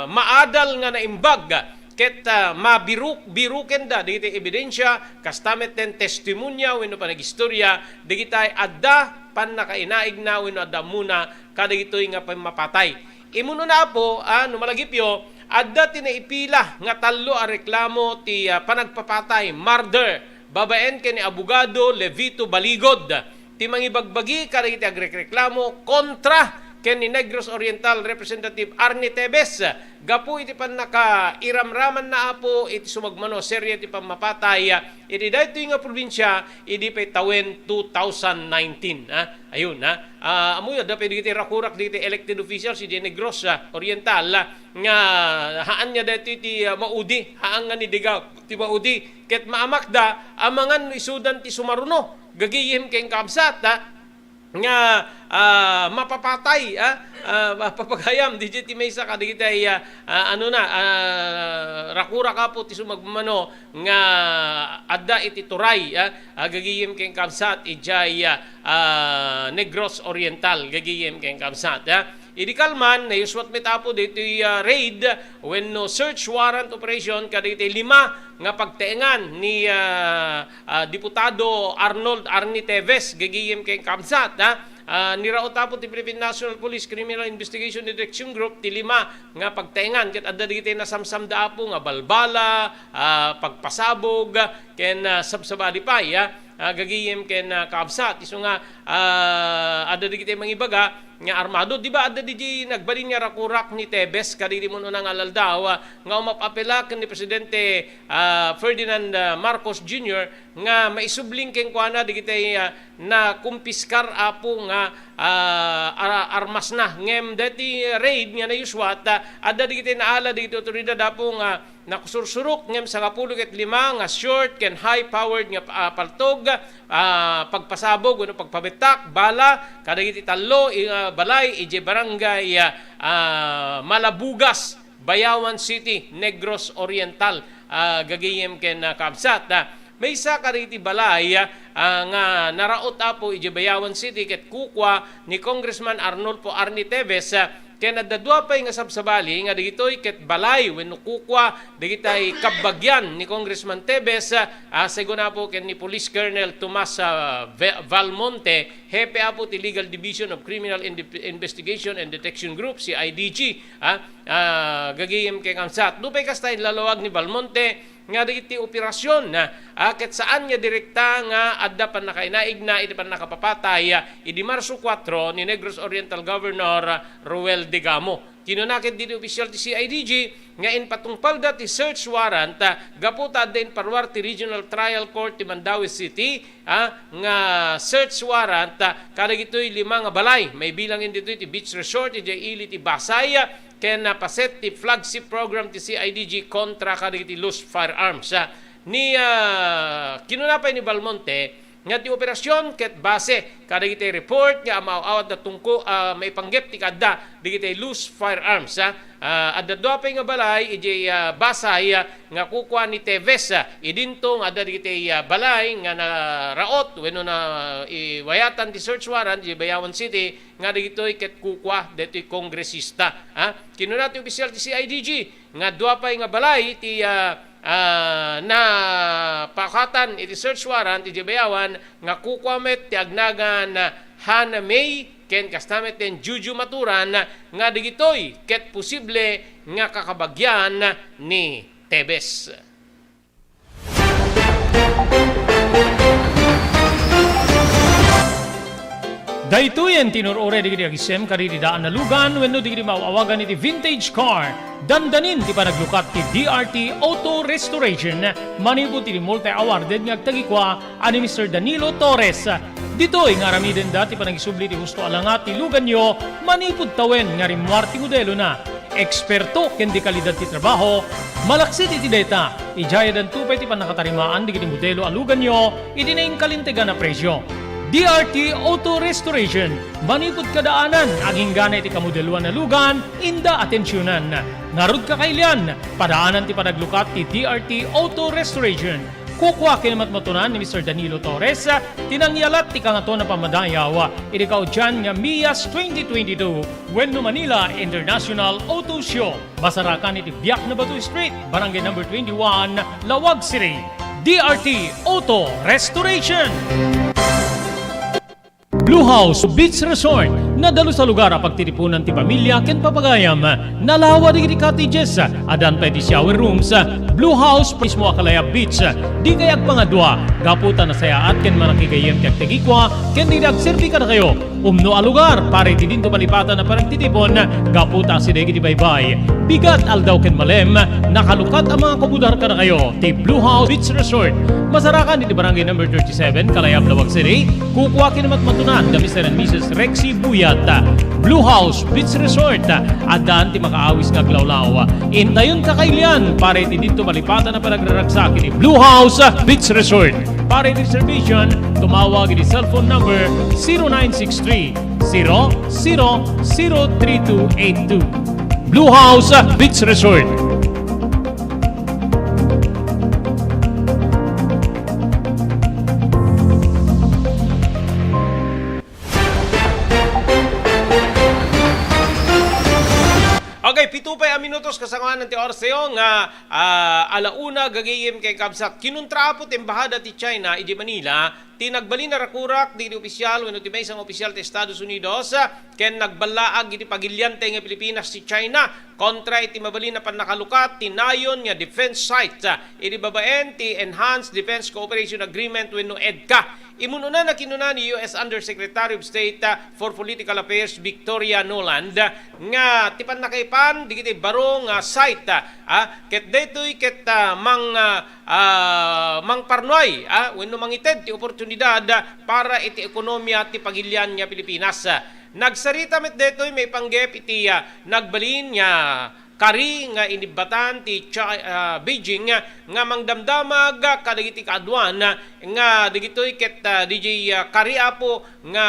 maadal nga naimbag ket, ah, mabiruk-birukenda dagiti ebidensia, kasta met ten testimonia wenno panagistorya dagitay adda pannakainaigna wenno adda ammona kadagitoy nga pammapatay. Imunona, Apo, ah, no malagipyo, adda ti naipila nga tallo a reklamo ti, ah, panagpapatay, murder, babaen ken ni Abogado Levito Baligod ti mangibagbagi kadagiti agrekreklamo kontra ken ni Negros Oriental Representative Arnie Tevez gapu iti pannakairamramanna, Apo, iti sumagmamano a serie ti pammapatay iti daytoy nga probinsia idi pay tawen two thousand nineteen, ah. Ayun, ha. Ah, ammoyo, adda pay dagiti rakurak dagiti elected officials idiay Negros, ah, Oriental, ah, nga haan nga daytoy ti, ah, maudi, haan nga ni Degamo ti maudi. Ket maamakda, amangan no isudan ti sumaruno, gagayem ken kabsat, ha, nga, ah, mapapatay, ah, ah, mapapagayam, didiay ti maysa kadagiti, ah, ah, ano na, ah, rakurak, Apo, ti sumagmamano nga adda iti turay, ah, ah, gagayem ken kabsat idiay, ah, ah, Negros Oriental, gagayem ken kabsat, ah. Idi kalman, nayuswat met, Apo, ditoy, ah, raid wenno search warrant operation kadagiti lima nga pagtaengan ni, ah, ah, Diputado Arnold Arnie Tevez, gagayem ken kabsat, ah. Ah, niraot, Apo, ti Philippine National Police Criminal Investigation Detection Group ti lima nga pagtaengan ket adda dagiti nasamsamda, Apo, nga balbala, ah, pagpasabog, ken, ah, sabsabali pay, ah, ah, gagayem ken, ah, kabsat. Isu nga, ah, adda dagiti mangibaga nga armado. Di ba adda didi nagbalin nga rakurak ni Tevez kadagiti mun-una nga aldaw, ah, nga umap-apela ken ni Presidente, ah, Ferdinand, ah, Marcos Junior nga maisubling kenkuana dagiti, ah, nakumpiskar, Apo, nga, ah, ara-, armasna. Ngem daytoy raid nga nayuswat, ah, adda dagiti naala dagiti otoridad, Apo, nga nakusursurok ngem sangapulo ket lima nga short ken high-powered nga, ah, paltog, ah, pagpasabog wenno pagpabettak, bala, kadagiti tallo, i-, ah, balay idiay barangay, ah, ah, Malabugas, Bayawan City, Negros Oriental, ah, gagayem ken, ah, kabsat, ah. Maysa kadagiti balay, ah, nga naraot, Apo, idiay Bayawan City ket kukua ni Congressman Arnulfo Arnie Tevez, ah, ken adda dua pay nga sabsabali nga dagitoy ket balay wenno kukua dagitay kabbagian ni Congressman Tevez, ah, segun, Apo, ken ni Police Colonel Tomas, ah, Ve-, Valmonte, hepe, Apo, ti Legal Division of Criminal Indi-, Investigation and Detection Group, C I D G, ah, ah, gagayem ken kabsat. Nupay kasta, inlalawag ni Valmonte nga dagiti operasion, ah, ket saan nga direkta nga adda pannakainaigna iti pannakapapatay, ah, idi Marso kuatro ni Negros Oriental Governor, ah, Roel Degamo. Kinuna ket diti opisyal ti C I D G nga impatungpalda ti search warrant, ah, gapu ta adda imparuar ti Regional Trial Court ti Mandaue City, ah, nga search warrant, ah, kadagitoy lima nga balay. Maibilang ditoy ti beach resort idiay ili ti Basay, ah, ken napaset ti flagship program ti C I D G kontra kadagiti loose firearms, ah. Ni, ah, kinuna pay ni Valmonte nga ti operasion ket base kadagiti report nga ammaaw-awatda tungko-, ah, maipanggep ti kaadda dagiti loose firearms, ah. Ah, adda dua pay nga balay idiay, ah, Basay, ah, nga kukua ni Tevez, ah. Idinto nga adda dagiti, ah, balay nga naraot wenno na, iwayatan ti search warrant idiay Bayawan City nga dagitoy ket kukua daytoy kongresista, ah. Kinuna ti opisyal ti C I D G nga dua pay nga balay ti, ah, ah, napakatan iti search warrant iti Bayawan nga kukua met ti agnagan, ah, Hana May ken kasta met ken Juju Maturan nga dagitoy ket posible nga kakabagian ni Tebes. Daytoyen ti inur-uray dagiti agisem kadagiti daan a lugan wenno dagiti maaw-awagan iti vintage car. Dandanin ti panaglukat ti D R T Auto Restoration manipud iti multi-awarded nga agtagikua a ni Mister Danilo Torres. Ditoy nga aramidenda ti panagisubli ti husto a langat ti luganyo manipud tawen nga rimmuar ti modelona. Eksperto ken de kalidad ti trabaho, malaksid iti dayta, idiay addanto pay ti pannakatarimaan dagiti modelo a luganyo iti nainkalintegan a presio. D R T Auto Restoration, manipud kadaanan, agingga iti kamodeloan a lugan, inda atensionan. Ngarud, kakailian, padaanan ti panaglukat ti D R T Auto Restoration. Kukua ken matmatunan ni Mister Danilo Torres ti nangyalat ti Kangatoan a Pammadayaw iti kaudian nga MIAS twenty twenty-two wenno Manila International Auto Show. Masarakan iti Biak na Bato Street, Barangay Number twenty-one, Laoag City. D R T Auto Restoration. Blue House Beach Resort, nadalus a lugar a pagtitipunan ti pamilya ken papagayam. Nalawa dagiti cottages, addan pay ti shower rooms. Blue House mismo a kalayab beach, di kay agpangadua, gapu ta nasayaat ken manakigayyem ti agtagikua ken dagiti agserbi kadakayo. Umno a lugar para iti dinto malipatan a panagtitipon, gapu ta asideg iti baybay, bigat aldaw ken malem, nakalukat a mga kabudar kadakayo ti Blue House Beach Resort. Masarakan iti Barangay Number thirty-seven, Kalayab, Laoag City. Kukua ken matmatunan da Mister and Missus Rexy Buyat. Blue House Beach Resort, addan ti makaawis nga aglawlaw. Intayon, kakailian, para iti dinto malipatan a panagraragsak iti Blue House Beach Resort. Para iti reservation, tumawag iti cellphone number zero nine six three, zero zero zero three two eight two. Blue House Beach Resort. Okay, pito pay a minutos kasangoanan ti oras tayo nga, ah, ala una, gagayem ken kabsat. Kinuntra apo ti Embahada ti China idi Manila ti nagbalin a rakurak dagiti opisyal wenno ti maysa nga opisyal ti Estados Unidos, ah, ken nagballaag iti pagilian tayo nga Pilipinas ti China kontra iti mabalin a pannakalukat ti nayon nga defense site, ah, iti babaen ti Enhanced Defense Cooperation Agreement wenno EDCA. Imun-unana, kinuna ni U S Undersecretary of State, ah, for Political Affairs Victoria Nuland, ah, nga ti pannakaipan dagiti baro nga site, ah, ket daytoy ket, ah, mang, ah, ah, mangparnuay, ah, wenno mangited ti oportunidad, ah, para iti ekonomiya ti pagilian nga Pilipinas. Nagsarita met daytoy maipanggep iti, ah, nagbalin nga kari nga inibbatan ti Chi-, ah, Beijing nga mangdamdamag kadagiti kaaduan nga dagitoy ket, ah, D J, ah, kari apo nga,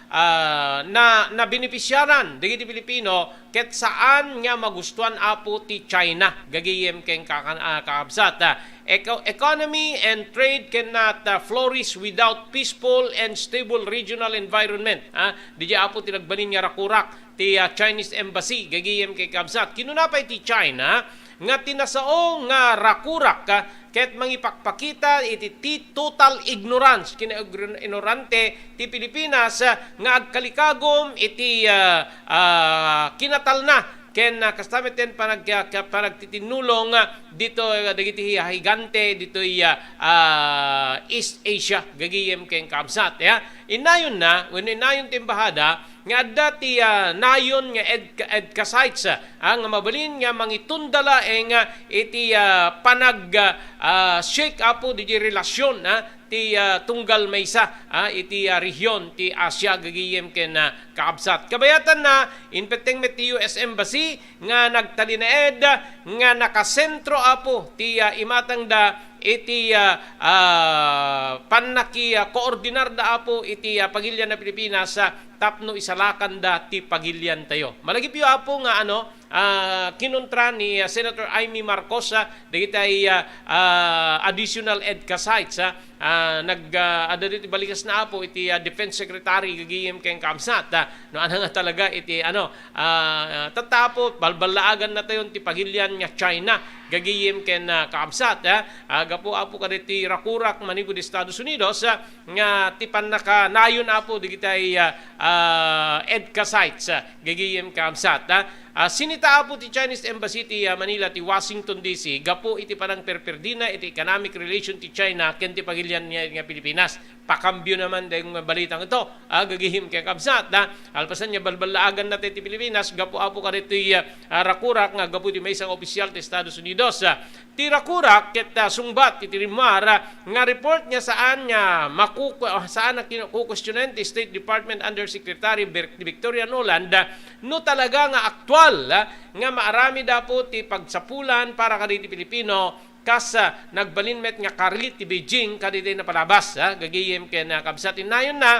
ah, na, nabinepisiaran dagiti Pilipino ket saan nga magustuan apo ti China, gagayem ken kakan-, ah, kakabsat. Ah, eco-, economy and trade cannot, ah, flourish without peaceful and stable regional environment. Ah, D J apo ti nagbalin nga rakurak ti, ah, Chinese Embassy, gagayem ken kabsat. Kinuna pay ti China nga ti nasao nga rakurak, ah, ket mangipakpakita iti ti total ignorance, kinaignorante ti Pilipinas, ah, nga agkalikagum iti, ah, ah, kinatalna ken, ah, kasta met ti panag-, ah, ka-, panagtitinnulong, ah, ditoy, ah, dagiti higante ditoy, ah, ah, East Asia, gagayem ken kabsat, ya. Inayonna, wenno inayon ti embahada, nga adda ti, ah, nayon nga EDCA, EDCA sites, ah, nga mabalin nga mangitunda laeng, ah, iti, ah, panag-, ah, ah, shake apo diti relasyon, ah, ti, ah, tunggal maysa, ah, iti, ah, rehiyon ti Asia gagayem ken, ah, kakabsat. Kabayatanna, impetteng met ti U S Embassy nga nagtalinaed nga nakasentro apo ti, ah, imatangda iti, ah, ah, pannaki-, ah, koordinarda apo iti, ah, pagilian a Pilipinas, ah, tapno isalakanda ti pagiliantayo. Malagipyo apo nga, ano, ah, kinuntra ni, ah, Senator Imee Marcos, ah, dagiti, ah, ah, additional EDCA sites, ah, ah, nag, ah, adda ditoy balikasna apo iti, ah, Defense Secretary gagayem ken kabsat, ah, no, ania nga talaga iti, ano, ah, tatta apo, balballaagannatayon ti pagilian nga China gagayem ken, ah, kabsat, ah, ah, gapu apo kadagiti rakurak manipud Estados Unidos, ah, nga ti pannakanayon apo dagiti, ah, ah, EDCA sites, ah, gagayem kabsat, ah. Ah, sinita apo ti Chinese Embassy ti, ah, Manila ti Washington D C gapu iti panangperperdina iti economic relation ti China ken ti pagilian niya nga Pilipinas. Pakambio naman dayong balitang ito. Ah, gagihim ken kabsat, ah, alpasan nga balballaagan na ti Pilipinas gapu apo kaditoy, ah, ah, rakurak nga gapu ti maysa nga opisyal ti Estados Unidos. Ah, ti rakurak ket, ah, sungbat iti rimmuar, ah, nga report nga saan nga makuku-, ah, saan a kinu-, kukwestiyonen ti State Department Undersecretary Ber-, Victoria Nuland, ah, no talaga nga aktual, ah, nga maaramid apo ti pagsapulan para kadagiti Pilipino, kas, ah, nagbalin met nga kari ti Beijing kadagiti napalabas, ah, gagayem ken, ah, kabsat. Innayon na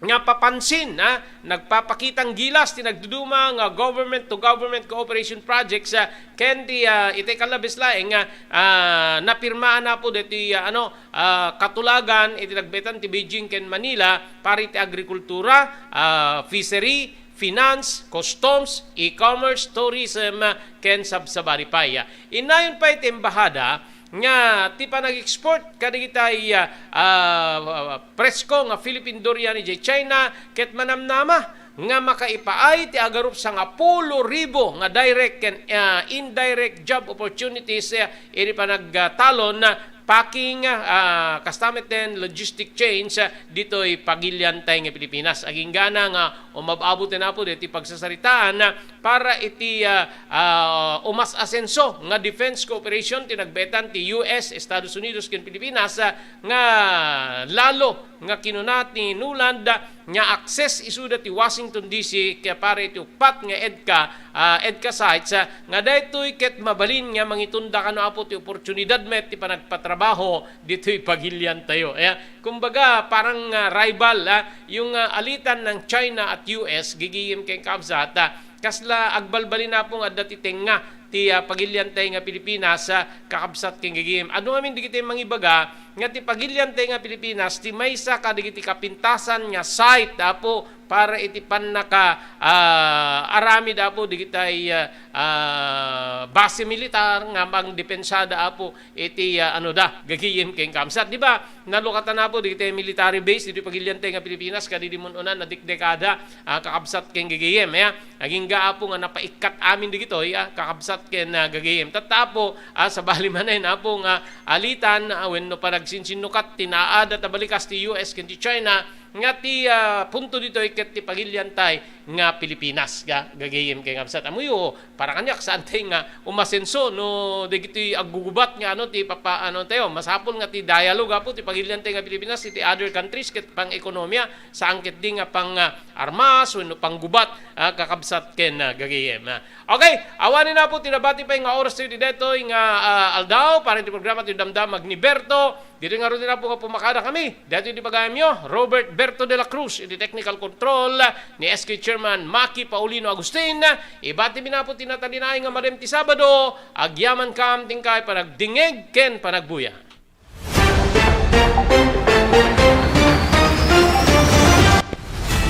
nga papansin, ah, nagpapakitang gilas ti nagduduma nga government to government cooperation projects, ah, ken ti, ah, iti kalabes laeng nga, ah, napirmaan apo deti, ah, ano, ah, katulagan iti nagbetan ti Beijing ken Manila para iti agrikultura, ah, fishery, finance, customs, e-commerce, tourism, ken sabsabali pay. Innayon pay ti embahada nga ti panag-export kadagitay, ah, ah, presko nga Philippine durian idiay China ket manamnama nga makaipaay ti agarup sangapulo ribu nga direct ken, ah, indirect job opportunities, ah, iti panagtalon, ah, packing, ah, kasta met den logistic chains, ah, ditoy pagiliantay nga Pilipinas. Aginggana nga umab-abot ni Apo deti pagsasaritaan, ah, para iti, ah, ah, umas-asenso nga defense cooperation ti nagbetan ti U S, Estados Unidos ken Pilipinas, ah, nga lalo nga kinuna ti Nuland, ah, nga access isuda ti Washington D C ket para iti uppat nga EDCA, ah, EDCA sites, ah, nga daytoy ket mabalin nga mangitunda kano Apo ti oportunidad met ti panagpatrabaho ditoy pagiliantayo. Eh, kumbaga, parang, ah, rival, ah, yung, ah, alitan ng China at U S, gigiyem ken kabsat, ah, kasla agbalbalin Apo nga adda ti tengnga ti, ah, pagiliantay nga Pilipinas, ah, kakabsat ken gigiyem. Adu ngamin dagiti mangibaga nga ti pagiliantay nga Pilipinas ti maysa kadagiti kapintasan nga site, Apo, para iti pannaka, ah, aramid, Apo, dagitay, ah, ah, base militar nga mangdepensada, Apo, iti, ah, ano da, gagiyem ken kabsat. Di ba, nalukatan, Apo, dagitay military base ditoy pagiliantay nga Pilipinas, kadidi mun-unan a dekada, ah, kakabsat ken gagiyem, ya. Agingga, Apo, nga napaikkat amin dagitoy, ah, kakabsat ken, ah, gagiyem. Tatta, Apo, ah, sabali manen, Apo, nga alitan, ah, wenno panagsinsinnukat ti naada ta balikas ti U S ken ti China, nga ti, ah, punto ditoy ket ti pagiliantay nga Pilipinas, ga-, gagiyem ken kabsat. Ammoyo, para kaniak, saantay nga umasenso no dagitoy aggugubat nga ano ti papa-, ano tayo, masapul nga ti dialogue, Apo, ti pagiliantay nga Pilipinas iti other countries ket pang-ekonomia, saan ketdi nga pang, ah, armas wenno panggubat, ah, kakabsat ken, ah, gagiyem, ah. Okay, awanen, Apo, ti nabati pay nga oras tayo ti daytoy nga, ah, aldaw para iti programa ti Damdamag ni Berto. Ditoy ngarud, Apo, nga pumakada kami. Daytoy ti pagayamyo, Robert Berto de la Cruz, iti technical control ni S K Chairman Maki Paulino Agustin. Ibati mi, Apo, ti natalinaay nga madem ti Sabado, agyamankam ti inkay panagdingngeg ken panagbuya.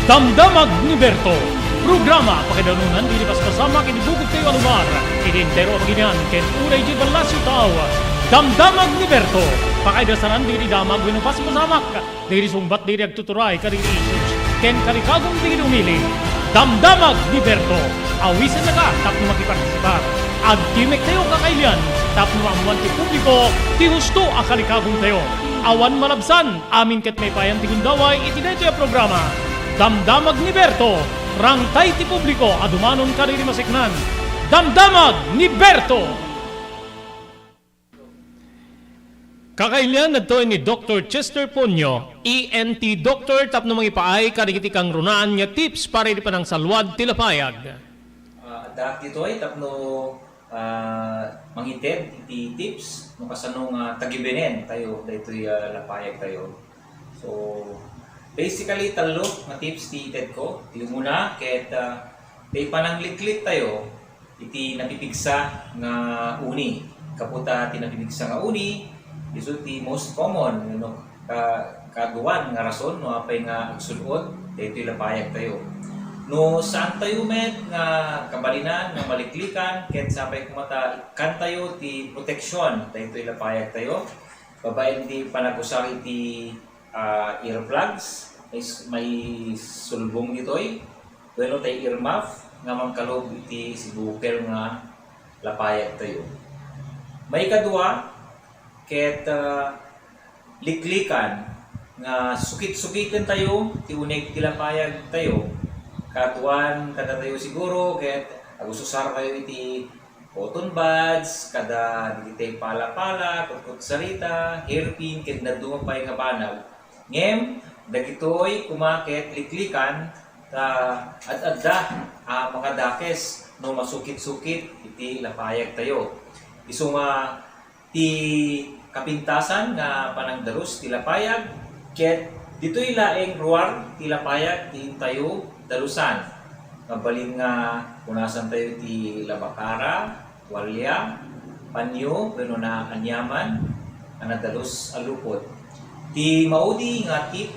Damdamag ni Berto, programa pakaidanunan dagiti paspasamak iti bukod tayo a lugar, iti entero a baginian ken unay iti ballasiw tao. Damdamag ni Berto, pakaidasanan dagiti damag wenno paspasamak, dagiti sungbat dagiti agtuturay kadagiti issues ken kalikagum dagiti umili. Damdamag ni Berto, awisennaka tapno makipartisipar. Agtimek tayo kakailian tapno maammoan ti publiko ti husto a kalikagum tayo. Awan malabsan, amin ket maipayan ti gundaway iti daytoy a programa. Damdamag ni Berto, rangtay ti publiko a dumanon kadagiti maseknan. Damdamag ni Berto! Kakailian, adtoy ni Doktor Chester Ponyo, E N T doctor, tapno mangipaay kadagiti kangrunaan nga tips para iti panangsalwad ti lapayag. Ah, addaak ditoy tapno, ah, mangited iti tips no kasano nga tagibenen tayo daytoy, ah, lapayag tayo. So, basically, tallo nga tips ti ited ko. Ti umuna, ket, ah, ti panangliklik tayo iti napipigsa nga uni. Gapu ta ti napipigsa nga uni, isu ti most common, no, ka-, kaaduan nga rason no apay nga agsud-ot daytoy lapayag tayo. No saan tayo met nga kabalinan nga maliklikan, ket sapay koma ta ikkan tayo ti proteksyon daytoy lapayag tayo. Babaen ti panagusar iti, ah, earplugs, is-, maisulbong ditoy, wenno tay earmuff, nga mangkalub iti sibukel nga lapayagtayo. Maikadua, ket, ah, liklikan nga sukit-sukiten tayo ti uneg ti lapayag tayo. Kaduan kadatayo siguro ket agususar tayo iti cotton buds, kada dagiti pala-pala, kutkutsarita, hairpin, ken dadduma pay nga banag. Ngem, dagitoy koma ket liklikan ta ad-adda a makadakes no masukit-sukit iti lapayag tayo. Isu nga ti kapintasan nga panangdalus ti lapayag, ket ditoy laeng ruar ti lapayag ti intayo dalusan. Mabalin nga punasan tayo ti labakara, tualya, panyo, wenno naaniaman a nadalus a lupot. Ti maudi nga tip,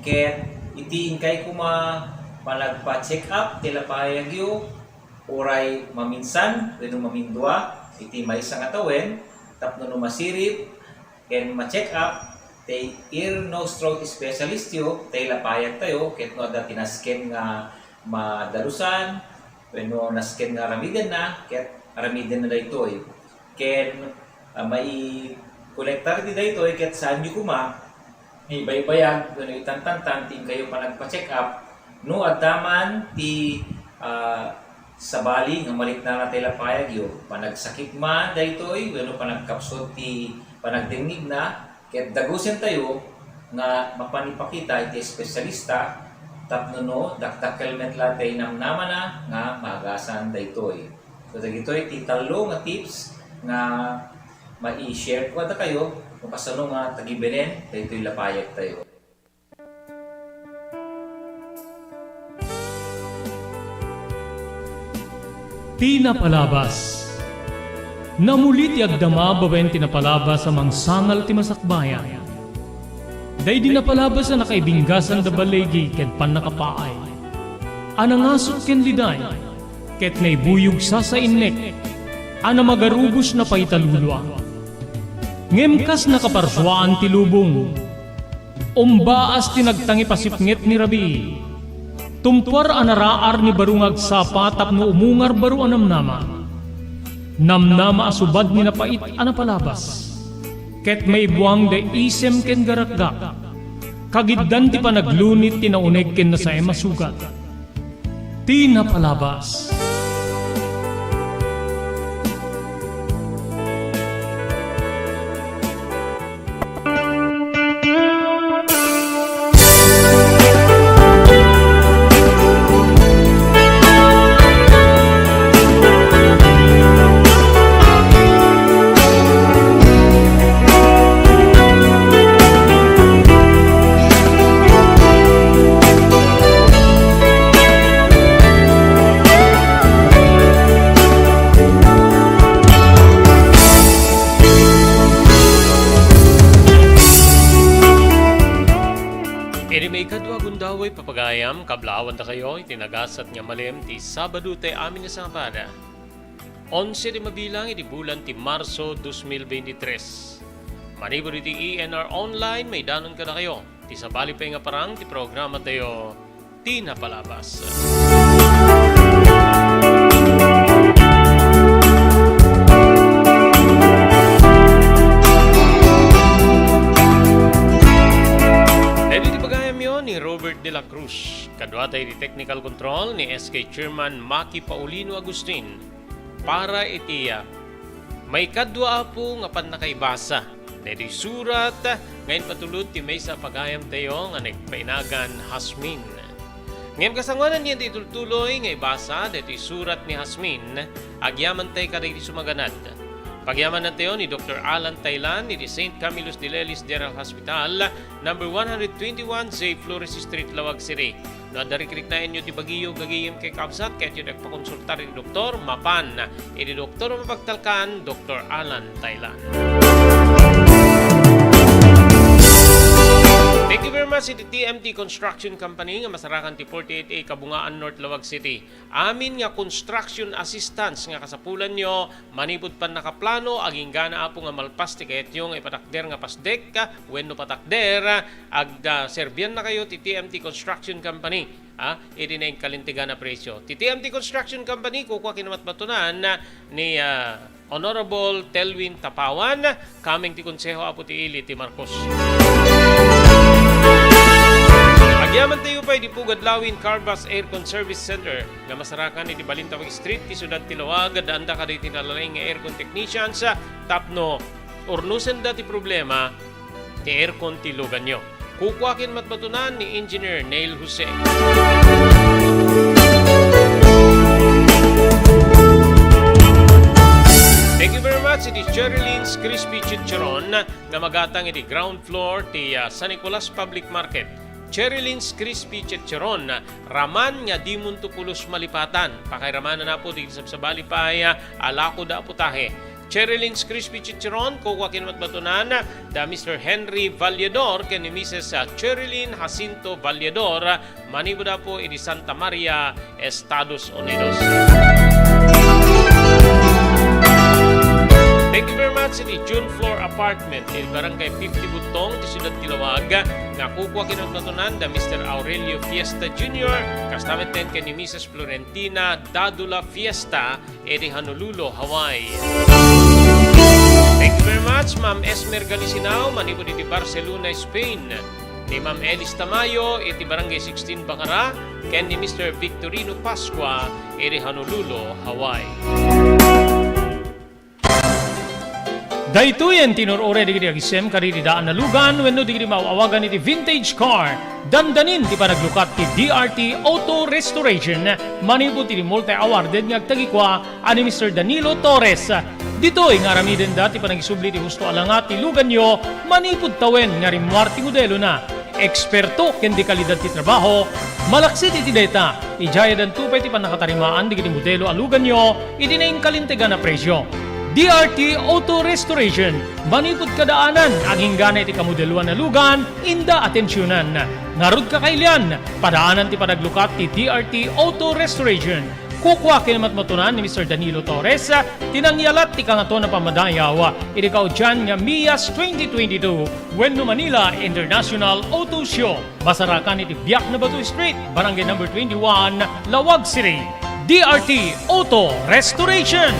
ket iti inkay koma panagpa-check up ti lapayagyo, uray maminsan wenno mamindua iti maysa nga tawen, tapno no masirib ken ma-check up ti ear, nose, throat specialistyo, ti lapayagtayo, ket no adda ti nasken nga madalusan wenno nasken nga aramidenna, ket aramidenna daytoy. Ken, ah, maikonektar iti daytoy ket saanyo koma nga ibaybayag wenno itantantan ti inkayo panagpa-check up no adda man ti, ah, sabali nga maliknana ti lapayagyo, panagsakit man daytoy wenno panagkapsut ti panagdengngegna, ket dagusentayo nga mapan ipakita iti espesyalista tapno no dakdakkel met la ti namnamana nga maagasan daytoy. So, dagitoy ti tallo nga tips nga mai-share ko kadakayo no kasano nga tagibenen daytoy lapayagtayo. Ti napalabas. Namuli ti agdama babaen ti napalabas a mangsangal ti masakbayan. Daydi napalabas a nakaibinggasan da baligi ken pannakapaay. A nangasut ken liday. Ket naibuyog sasainnek a namagarubos na pay ta lulua. Ngem kas nakaparsuaan ti lubong, umbaas ti nagtangipasipnget ni rabii. Tumpuar a naraar ni baro nga agsapa tapno umungar baro a namnama. Namnama a subad ni napait a napalabas. Ket maibuang da isem ken garakgak. Kagiddan ti panaglunit ti nauneg ken nasaem a sugat. Ti napalabas. Iti maikadua a gundaway, papagayam, kablaawan dakayo iti nagasat nga malem ti Sabado ti amin nga sabada. Onse ti mabilang iti bulan ti Marso dos mil veintitrés. Manipud iti E N R Online, maidanon kadakayo ti sabali pay nga parang ti programatayo, Ti Napalabas. Daytoy ti pagayamyo ni Robert de la Cruz. Kaduatay ti technical control ni S K Chairman Maki Paulino Agustin. Para iti, ah, maikadua, Apo, nga pannakaibasa daytoy surat nga impatulod ti maysa a pagayamtayo nga nagpainagan Hasmin. Ngem kasangoanan ti itultuloy nga ibasa daytoy surat ni Hasmin, agyamantay kadagiti sumaganad. Pagyamannatayo ni Doktor Alan Taylan iti Saint Camillus de Lelis General Hospital, number one hundred twenty-one J Flores Street, Laoag City. No adda rikriknaenyo ti bagiyo, gagim ken kabsat, kayatyo ti agpakonsultar iti doktor, mapan iti doktor a mapagtalkan, Doktor Alan Taylan. Thank you very much iti T M T Construction Company nga masarakan ti forty-eight A Kabungaan North, Laoag City. Amin nga construction assistance nga kasapulanyo, manipud pannakaplano, aginggana, Apo, nga malpas ti kayatyo nga ipatakder nga pasdek, wenno patakder, ag-, ah, serbiannakayo ti T M T Construction Company. ah, iti nainkalintegan a presyo. Ti T M T Construction Company, kukua ken matmatunan ni, ah, Honorable Telwin Tapawan, kameng ti Konseho Apo ti Ili ti Marcos. Agyamantayo pay di Pugad Lawin Carvas Aircon Service Center nga masarakan iti Balintawak Street, ti Siudad ti Laoag, addaanda kadagiti nalalaing nga aircon technicians, ah, tapno urnosenda ti problema ti aircon ti luganyo. Kukua ken matmatunan ni Engineer Neil Jose. Thank you very much. It is Cherry Lynn's Crispy Chicharon nga magatang iti ground floor ti, ah, San Nicolas Public Market. Cherry Lynn's Crispy Chicharon, raman nga dimonto pulos malipatan. Pakairamana na po ti sabsabali pay, ah, a lako da putahe. Cherry Lynn's Crispy Chicharon, kukua ken matmatunan da Mister Henry Valledor ken ni Missus Cherry Lynn Jacinto Valledor, manipud da po iti Santa Maria, Estados Unidos. Thank you very much iti June Floor Apartment iti Barangay fifty Butong ti Siudad ti Laoag, nga kukua ken matmatunan da Mister Aurelio Fiesta Junior, kasta met ken ni Missus Florentina Dadula Fiesta, iti Honolulu, Hawaii. Thank you very much, Ma'am Esmer Galisinao, manipud iti Barcelona, Spain. Ni Ma'am Elis Tamayo, iti Barangay sixteen Bacara, ken ni Mister Victorino Pascua, iti Honolulu, Hawaii. Daytoyen ti nur-uray dagiti agisem kadagiti daan a lugan wenno dagiti maaw-awagan iti vintage car. Dandanin ti panaglukat ti D R T Auto Restoration manipud iti multi-awarded nga agtagikua a ni Mister Danilo Torres. Ditoy nga aramidenda ti panangisubli ti husto a langat ti luganyo manipud tawen nga rimmuar ti modelona. Eksperto ken di kalidad ti trabaho, malaksid iti dayta, idiay addanto pay ti pannakatarimaan dagiti modelo a luganyo iti nainkalintegan a presio. D R T Auto Restoration, manipud kadaanan, aginggana iti kamodeloan a lugan, inda atensionan. Ngarud, kakailian, padaanan ti panaglukat ti D R T Auto Restoration. Kukua ken matmatunan ni Mister Danilo Torres ti nangyalat ti Kangatoan a Pammadayaw iti kaudian nga MIAS twenty twenty-two wenno Manila International Auto Show. Masarakan iti Biak na Bato Street, Barangay Number twenty-one, Laoag City. D R T Auto Restoration.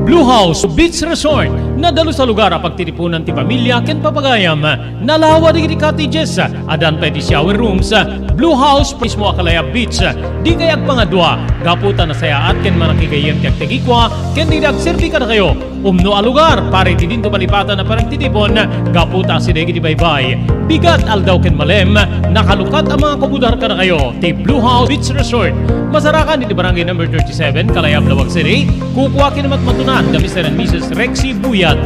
Blue House Beach Resort, nadalus a lugar a pagtitipunan ti pamilia ken papagayam. Nalawa dagiti cottages, addan pay ti shower rooms. Blue House mismo a kalayab beach. Dikay agpangadua, gapu ta nasayaat ken manakigayyem ti agtagikua ken dagiti agserbi kadakayo. Umno a lugar para iti dinto malipatan a panagtitipon, gapu ta asideg iti baybay, bigat, aldaw ken malem, nakalukat a mga kumudar kadakayo ti Blue House Beach Resort. Masarakan iti Barangay Number thirty-seven, Kalayab, Laoag City. Kukua ken matmatunan da Mister and Missus Rexy Buyat.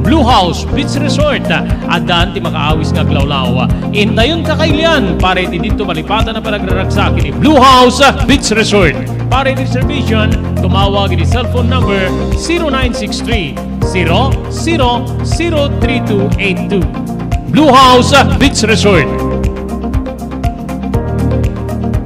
Blue House Beach Resort, addan ti makaawis nga aglawlaw. Intayon, kakailian, para iti dinto malipatan a panagraragsak iti Blue House Beach Resort. Para iti reservation, tumawag iti cellphone number zero nine six three, zero zero zero three two eight two. Blue House Beach Resort.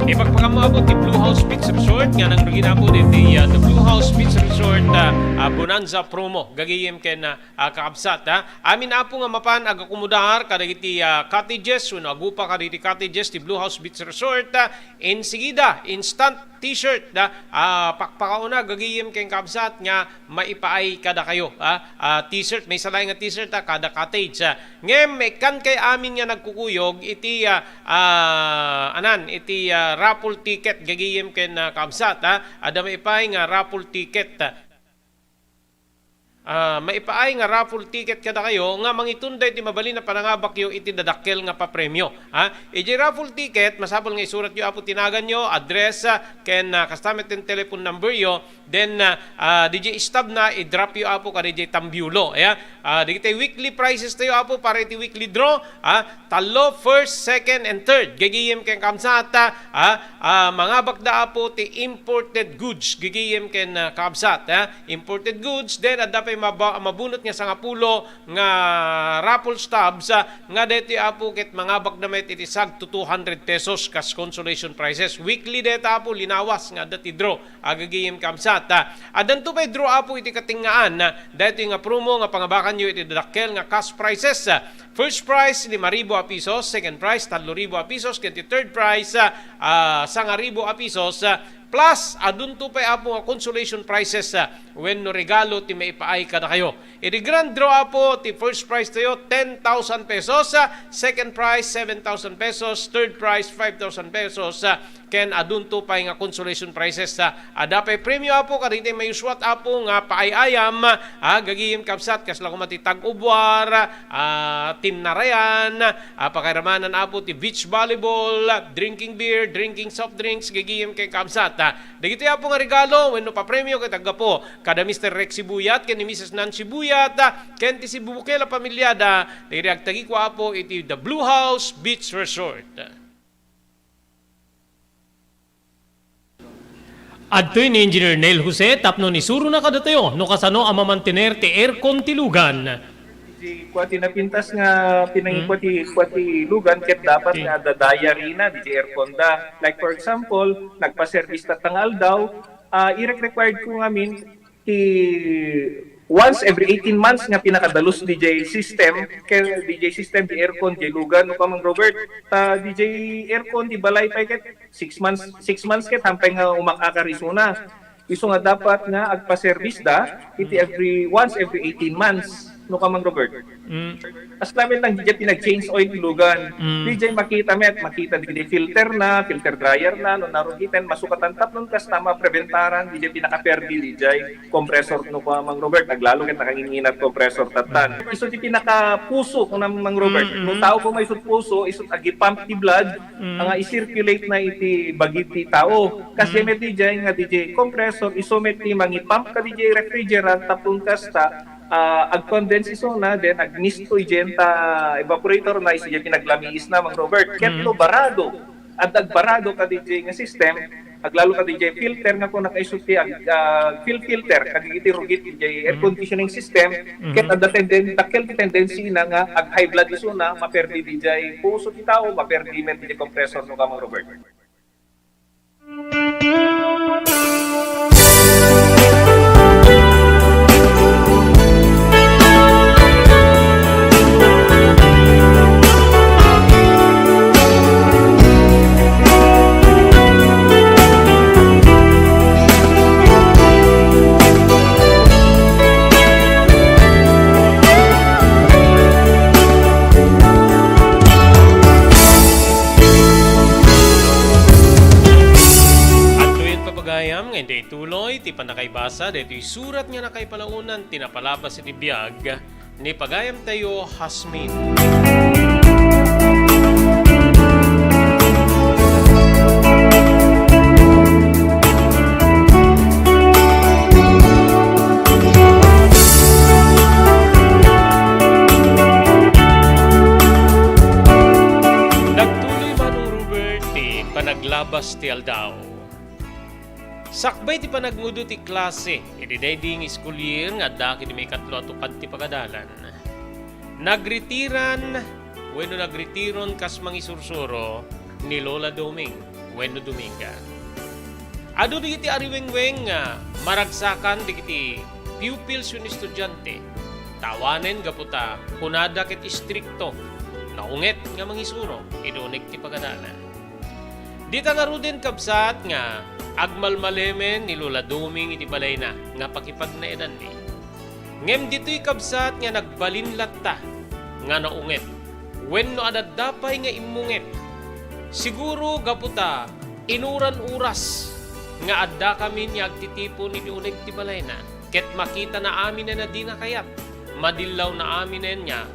Ipakpakam, Apo, ti Blue House Beach Resort nga nangrugi, Apo, iti, ah, The Blue House Beach Resort, ah, ah, Bonanza Promo. Gagayem ken, ah, ah, kakabsat, ah. Amin, Apo, nga mapan agakumudar kadagiti, ah, cottages wenno agupa kadagiti cottages ti Blue House Beach Resort, ah, insigida, instant t-shirt, ah, ah, pakpakauna, gagayem ken kakabsat nga maipaay kadakayo, ah, ah, t-shirt, maysa laeng nga t-shirt, ah, kada cottage, ah. Ngem, ikkan kay amin nga nagkukuyog iti, ah, ah, anan, iti, ah, raffle ticket, gagayem ken, ah, kakabsat, ah. Adda maipaay nga raffle ticket, ah. Ah, maipaay nga raffle ticket kadakayo nga mangitunda iti mabalin a panangabakyo iti dadakkel nga papremio, ha? Idiay raffle ticket, masapul nga isuratyo, Apo, ti naganyo, address, ah, ken, ah, kasta met ti telephone numberyo. Then, ah, ah, didiay stub na, i-drop yo, Apo, kadidiay tambiulo, ya. Ah, dagiti weekly prizes tayo, Apo, para iti weekly draw, ah, tallo, first, second, and third. Gagayem ken kakabsat, ah, ah, mangabakda, Apo, ti imported goods. Gagayem ken, ah, kakabsat, ah, imported goods. Then, adda pay maba-, mabunot nga sangapulo nga raffle stubs, ah, nga daytoy, Apo, ket mangabakda met iti sagto two hundred pesos kas consolation prizes. Weekly dayta, Apo, linawas nga adda ti draw. Agagayem kabsat, ah, addanto pay draw, Apo, iti katengngaan, ah, daytoy nga promo nga pangabakanyo iti dakkel nga cash prizes. Ah, first prize, lima ribu a pesos, second prize, tallo ribu a pesos, ken ti third prize, ah, ah, sanga ribu a pesos, ah, plus adunto pay, Apo, nga consolation prizes, ah, wenno regalo ti maipaay kadakayo. Iti grand draw, Apo, ti first prize tayo, ten thousand pesos, ah, second prize, seven thousand pesos, third prize, five thousand pesos, ah, ken adunto pay nga consolation prizes, ah, adda pay premio, Apo, kadagiti mayuswat, Apo, nga paay-ayam, ah, gagayem kabsat, kasla koma ti tag-ubuar, ah, tinnarayan, ah, pakairamanan, Apo, ti beach volleyball, drinking beer, drinking soft drinks, gagayem ken kabsat, ah. Dagitoy, Apo, nga regalo wenno papremio ket aggapu kada Mister Rex Sibuyat ken ni Missus Nancy Buyat, ah, ken ti Sibubukel a pamilyada, dagiti agtagikua, Apo, iti The Blue House Beach Resort. Adtoy ni Engineer Neil Jose tapno isurona kadatayo no kasano a mamantener ti aircon ti lugan. Di kua ti napintas nga pinangikua ti, kua ti lugan ket dapat nga adda diary na, di ti aircon da. Like, for example, nagpa-service tatta nga aldaw, ah, irek-required ko ngamin ti once every eighteen months nga pinakadalus di jay system, ken di jay system, di aircon, di lugan, no, Kamang Robert, ta di jay aircon, di balay pay ket six months, six months ket hampay nga umakakar isuna. Isu nga dapat nga agpa-service da iti every, once every eighteen months, no, Kamang Robert. Mm. As lamin lang, di jay pinag-change oil ti lugan. Mm. Di jay makita met, makita di filter na, filter dryer na, no, narugiten, masukatan tapno kasta mapreventaran, di jay pinakaperdi, di jay compressor, no, Kamang Robert, aglalo ket nakanginginat compressor tatan. Isu ti pinakapuso, Kamang Robert. Mm, mm. No tao ko may isut puso, isut agi-pump ti blood, nga i-circulate na iti bagi ti tao. Kas met di jay nga di jay compressor, isu met ti mangi-pump ka di jay refrigerant, tapno kasta, ah, ag-condense isuna, then agmisto idiay ta evaporator na, isu diay pinaglamiis na, Mang Robert. Ket no barado, adda agbarado ka di jay nga system, aglalo ka di jay filter nga kuna kaisu ti ag-, ah, fil-, filter, kadagiti rugit di jay air conditioning system, ket adda tenden-, dakkel ti tendency na nga ag-high blood isuna, maperdi di jay puso ti tao, maperdi met di jay compressor, no, Kamang Robert. Adtoyen pagayam nga intay ituloy ti pannakaibasa daytoy surat nga nakaipalaonan ti napalabas iti biag ni pagayamtayo, Hasmin. Nagtuloy, Manong Robert, ti panaglabas ti aldaw. Sakbay ti panagngudot ti klase iti daydi nga school year nga adda ket maikatlo a tupad ti pagadalan, nagretiran wenno nagretiron kas mangisursuro ni Lola Doming wenno Dominga. Adu dagiti ariwengweng nga maragsakan dagiti pupils wenno estudiante. Tawanen gapu ta kunada ket istrikto, naunget nga mangisuro iti uneg ti pagadalan. Dita ngaruden, kabsat, nga agmalmalemen ni Lola Doming iti balayna nga pakipagnaedanmi. Ngem ditoy, kabsat, nga nagbalin latta nga naunget wenno adda pay nga immunget. Siguro gapu ta inuran oras nga addakamin nga agtitipon iti uneg ti balayna, ket makitana aminen a dina kayat, madillawna aminen nga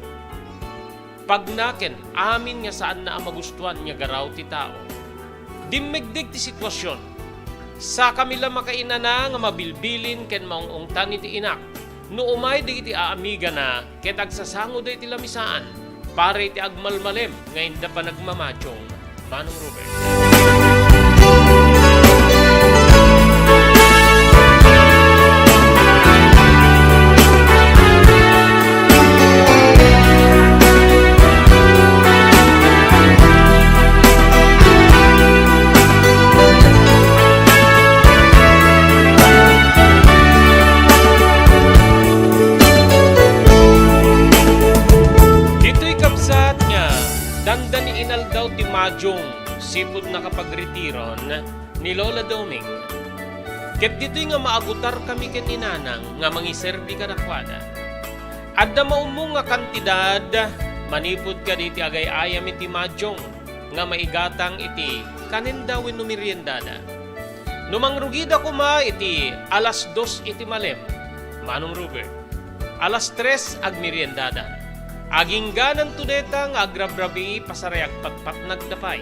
pagnaken amin nga saanna a magustuan nga garaw ti tao. Dimmegdeg ti situasion. Sakami la makainana nga mabilbilin ken maung-ungtan iti inak no umay dagiti aamigana ket agsasangoda iti lamisaan para iti agmalmalem nga inda panagmamadiong. Manong Robert. Inaldaw ti Mahjong, sipud nakapagretiron ni Lola Doming. Ket ditoy nga maagutarkami ken ni Nanang nga mangiserbi kadakuada. Adda maummong nga kantidad manipud kadagiti agay-ayam iti Mahjong nga maigatang iti kanenda wenno meriendada. No mangrugida koma iti alas dos iti malem, Manong Robert, alas tres agmeriendada. Aginggananto dayta nga agrabrabii pasaray agpatpatnagda pay.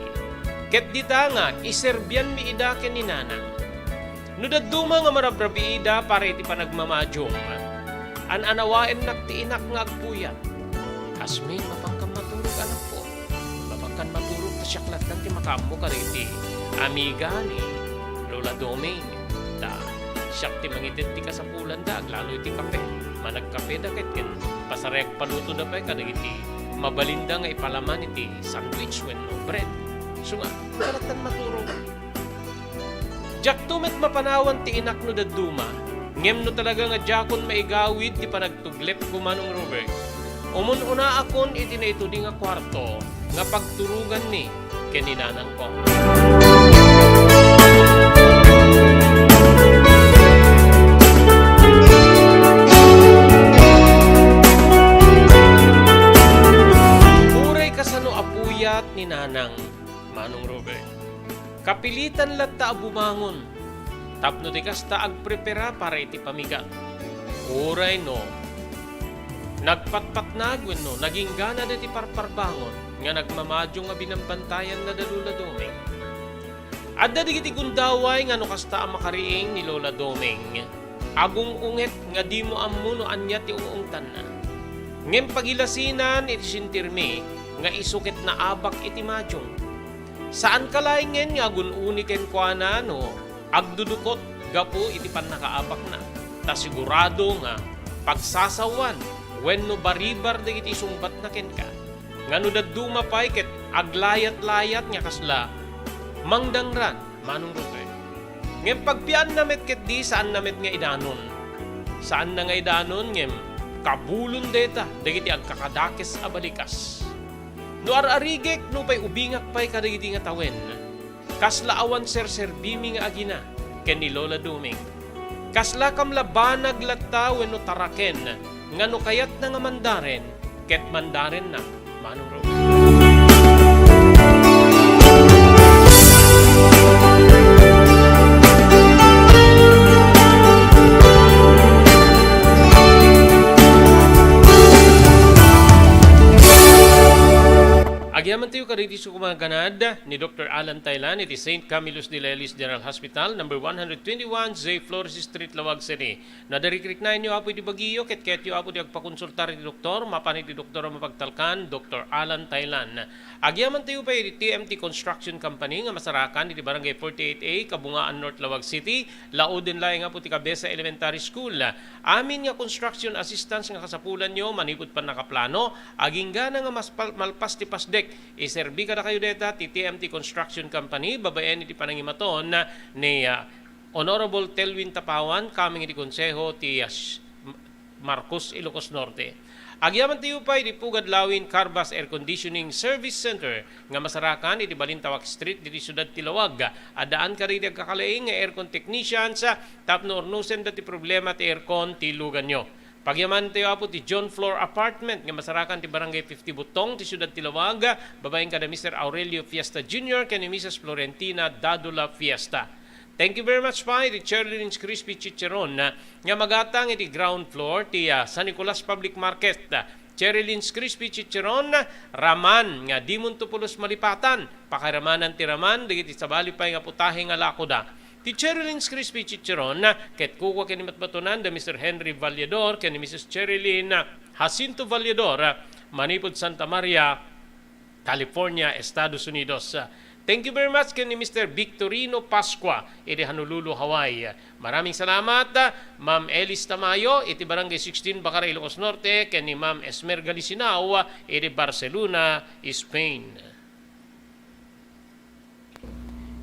Ket dita nga iserbianmi ida ken ni Nanang. No dadduma nga marabrabiida para iti panagmamahjong, an-anawaennak ti inak nga agpuyat. Asmin, mapankan maturog, anakko. Mapankan maturog ta siak lattan ti makaammo kadagiti amiga ni Lola Doming. Ta siak ti mangited ti kasapulanda, aglalo iti kape. Managkapeda ket ken pasaray agpalutoda pay kadagiti mabalinda nga ipalaman iti sandwich wenno bread. Isu nga, ita lattan maturog. Diakto met mapanawan ti inak no dadduma, ngem no talaga nga diakon maigawid ti panagtuglepko, Manong Robert, umun-unaakon iti naitudi nga kuarto nga pagturoganmi ken ni Nanangko. Uray kasano a puyat ni Nanang, Manong Robert, kapilitan latta a bumangon tapno ti kasta agprepara para iti pamigat. Uray no nagpatpatnag wenno nagingganada ti parparbangon nga nagmamahjong a binambantayanna da Lola Doming. Adda dagiti gundaway nga no kasta a makariing ni Lola Doming, agung-unget nga dimo ammo no ania ti ung-ungtanna. Ngem pagilasinan iti sentirmi nga isu ket naabak iti mahjong. Saanka laengen nga agun-uni kenkuana no agdudukot gapu iti pannakaabakna, ta sigurado nga pagsasawan wenno baribar dagiti isungbatna kenka. Nga no dadduma pay ket aglayat-layat nga kasla mangdangran, Manong Robert. Ngem pagpianna met ketdi, saanna met nga idanon. Saanna nga idanon, ngem kabulon dayta dagiti agkakadakes a balikas. No ar-arigek, nupay ubingak pay kadagidi nga tawen, kasla awan serserbimi nga agina ken ni Lola Doming. Kaslakam la banag latta wenno taraken nga no kayatna nga mandaren, ket mandarenna, Manong Robert. Agyamentayo kadagiti sukumaganad ni Doctor Alan Taylan iti Saint Camillus de Lelis General Hospital, number one hundred twenty-one J Flores Street, Laoag City. No adda rikriknaenyo, Apo, iti bagiyo, ket kayatyo, Apo, ti agpakonsultar iti doktor, mapan iti doktor a mapagtalkan, Doctor Alan Taylan. Agyamantayo pay iti T M T Construction Company nga masarakan iti Barangay forty-eight A, Kabungaan, North Laoag City, laoden laeng, Apo, ti Cabeza Elementary School. Amin nga construction assistance nga kasapulanyo manipud pannakaplano, aginggana nga mas pal-, malpas ti pasdek, iserbi kadakayo dayta ti T M T Construction Company babaen iti panangimaton ni, ah, Honorable Telwin Tapawan, coming iti Konseho ti, ah, sh-, Marcos, Ilocos Norte. Agyamantayo pay iti Pugad Lawin Carvas Air Conditioning Service Center nga masarakan iti Balintawak Street, ditoy siudad ti Laoag. Addaan kadagiti agkakalaing nga aircon technicians, ah, tapno urnosenda ti problema ti aircon ti luganyo. Pagyamantayo, Apo, ti John Floor Apartment nga masarakan ti Barangay fifty Butong ti siudad ti Laoag, babaen kada Mister Aurelio Fiesta Junior ken ni Missus Florentina Dadula Fiesta. Thank you very much pay iti Cherlynn's Crispy Chicharon, ah, nga magatang iti ground floor ti, ah, San Nicolas Public Market. Cherlynn's Crispy Chicharon, raman nga dimonto pulos malipatan. Pakairamanan ti raman dagiti sabali pay nga putahe nga lakoda. Ti Cherlynn's Crispy Chicharon ket kukua ken ni matmatonan da Mister Henry Valledor ken ni Missus Cherilyn Jacinto Valledor, manipud Santa Maria, California, Estados Unidos. Thank you very much ken ni Mister Victorino Pascua iti Honolulu, Hawaii. Maraming salamat, Ma'am Elis Tamayo iti Barangay sixteen, Bacara, Ilocos Norte, ken ni Ma'am Esmer Galisinao iti Barcelona, Spain.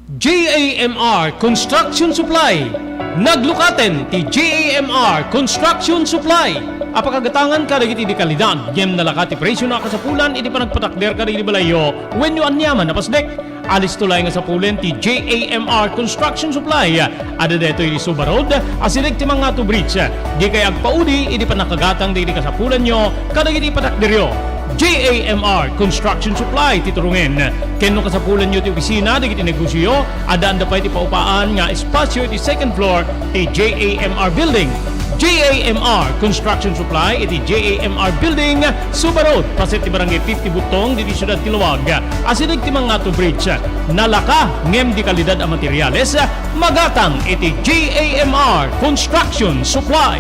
J A M R Construction Supply. Naglukaten ti J A M R Construction Supply. Apakagatangan kadagiti di kalidad, ngem nalaka ti presio na kasapulan iti panagpatakder kadagiti balayyo wenno aniaman a pasdek. Alisto laeng nga sapulen ti J A M R Construction Supply. Adda daytoy iti Suba Road, asideg ti Mangato Bridge. Dikay agpaudi iti pannakagatang dagiti kasapulanyo kadagiti patakderyo. J A M R Construction Supply ti turongen. Ken no kasapulanyo ti opisina dagiti negosioyo, addaanda pay ti paupaan nga espasio iti second floor ti J A M R Building. J A M R Construction Supply iti J A M R Building, Suba Road, paset ti Barangay fifty Buttong, ditoy siudad ti Laoag, asideg ti Mangato Bridge. Nalaka ngem di kalidad a materiales, magatang iti J A M R Construction Supply.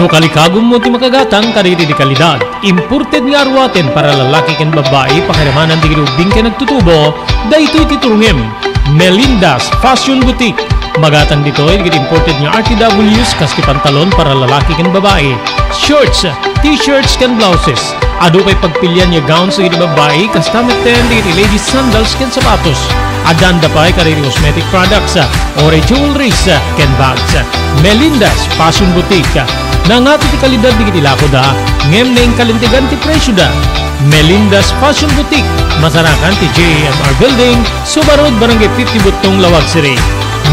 No kalikagummo ti makagatang kadagiti di kalidad, imported nga aruaten para lalaki ken babbai, pakairamanan dagiti ubbing ken agtutubo, daytoy ti turongem. Melinda's Fashion Boutique. Magatang ditoy dagiti imported nga R T Ws kas ti pantalon para lalaki ken babbai, shorts, t-shirts ken blouses. Adu pay pagpilian nga gowns dagiti babbai, kasta metten dagiti ladies sandals ken sapatos. Addaanda pay kadagiti cosmetic products, uray jewelries, ken bags. Melinda's Fashion Boutique. Nangato ti kalidad dagiti lakoda, ngem naingkalintegan ti presioda. Melinda's Fashion Boutique, masarakan ti J A M R Building, Suba Road, Barangay fifty Buttong, Laoag City.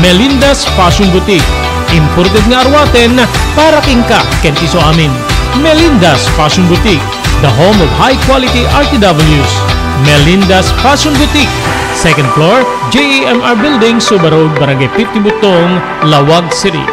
Melinda's Fashion Boutique. Imported nga aruaten para kenka ken ti isuamin. Melinda's Fashion Boutique, the home of high quality R T Ws. Melinda's Fashion Boutique, second floor, J A M R Building, Suba Road, Barangay fifty Buttong, Laoag City.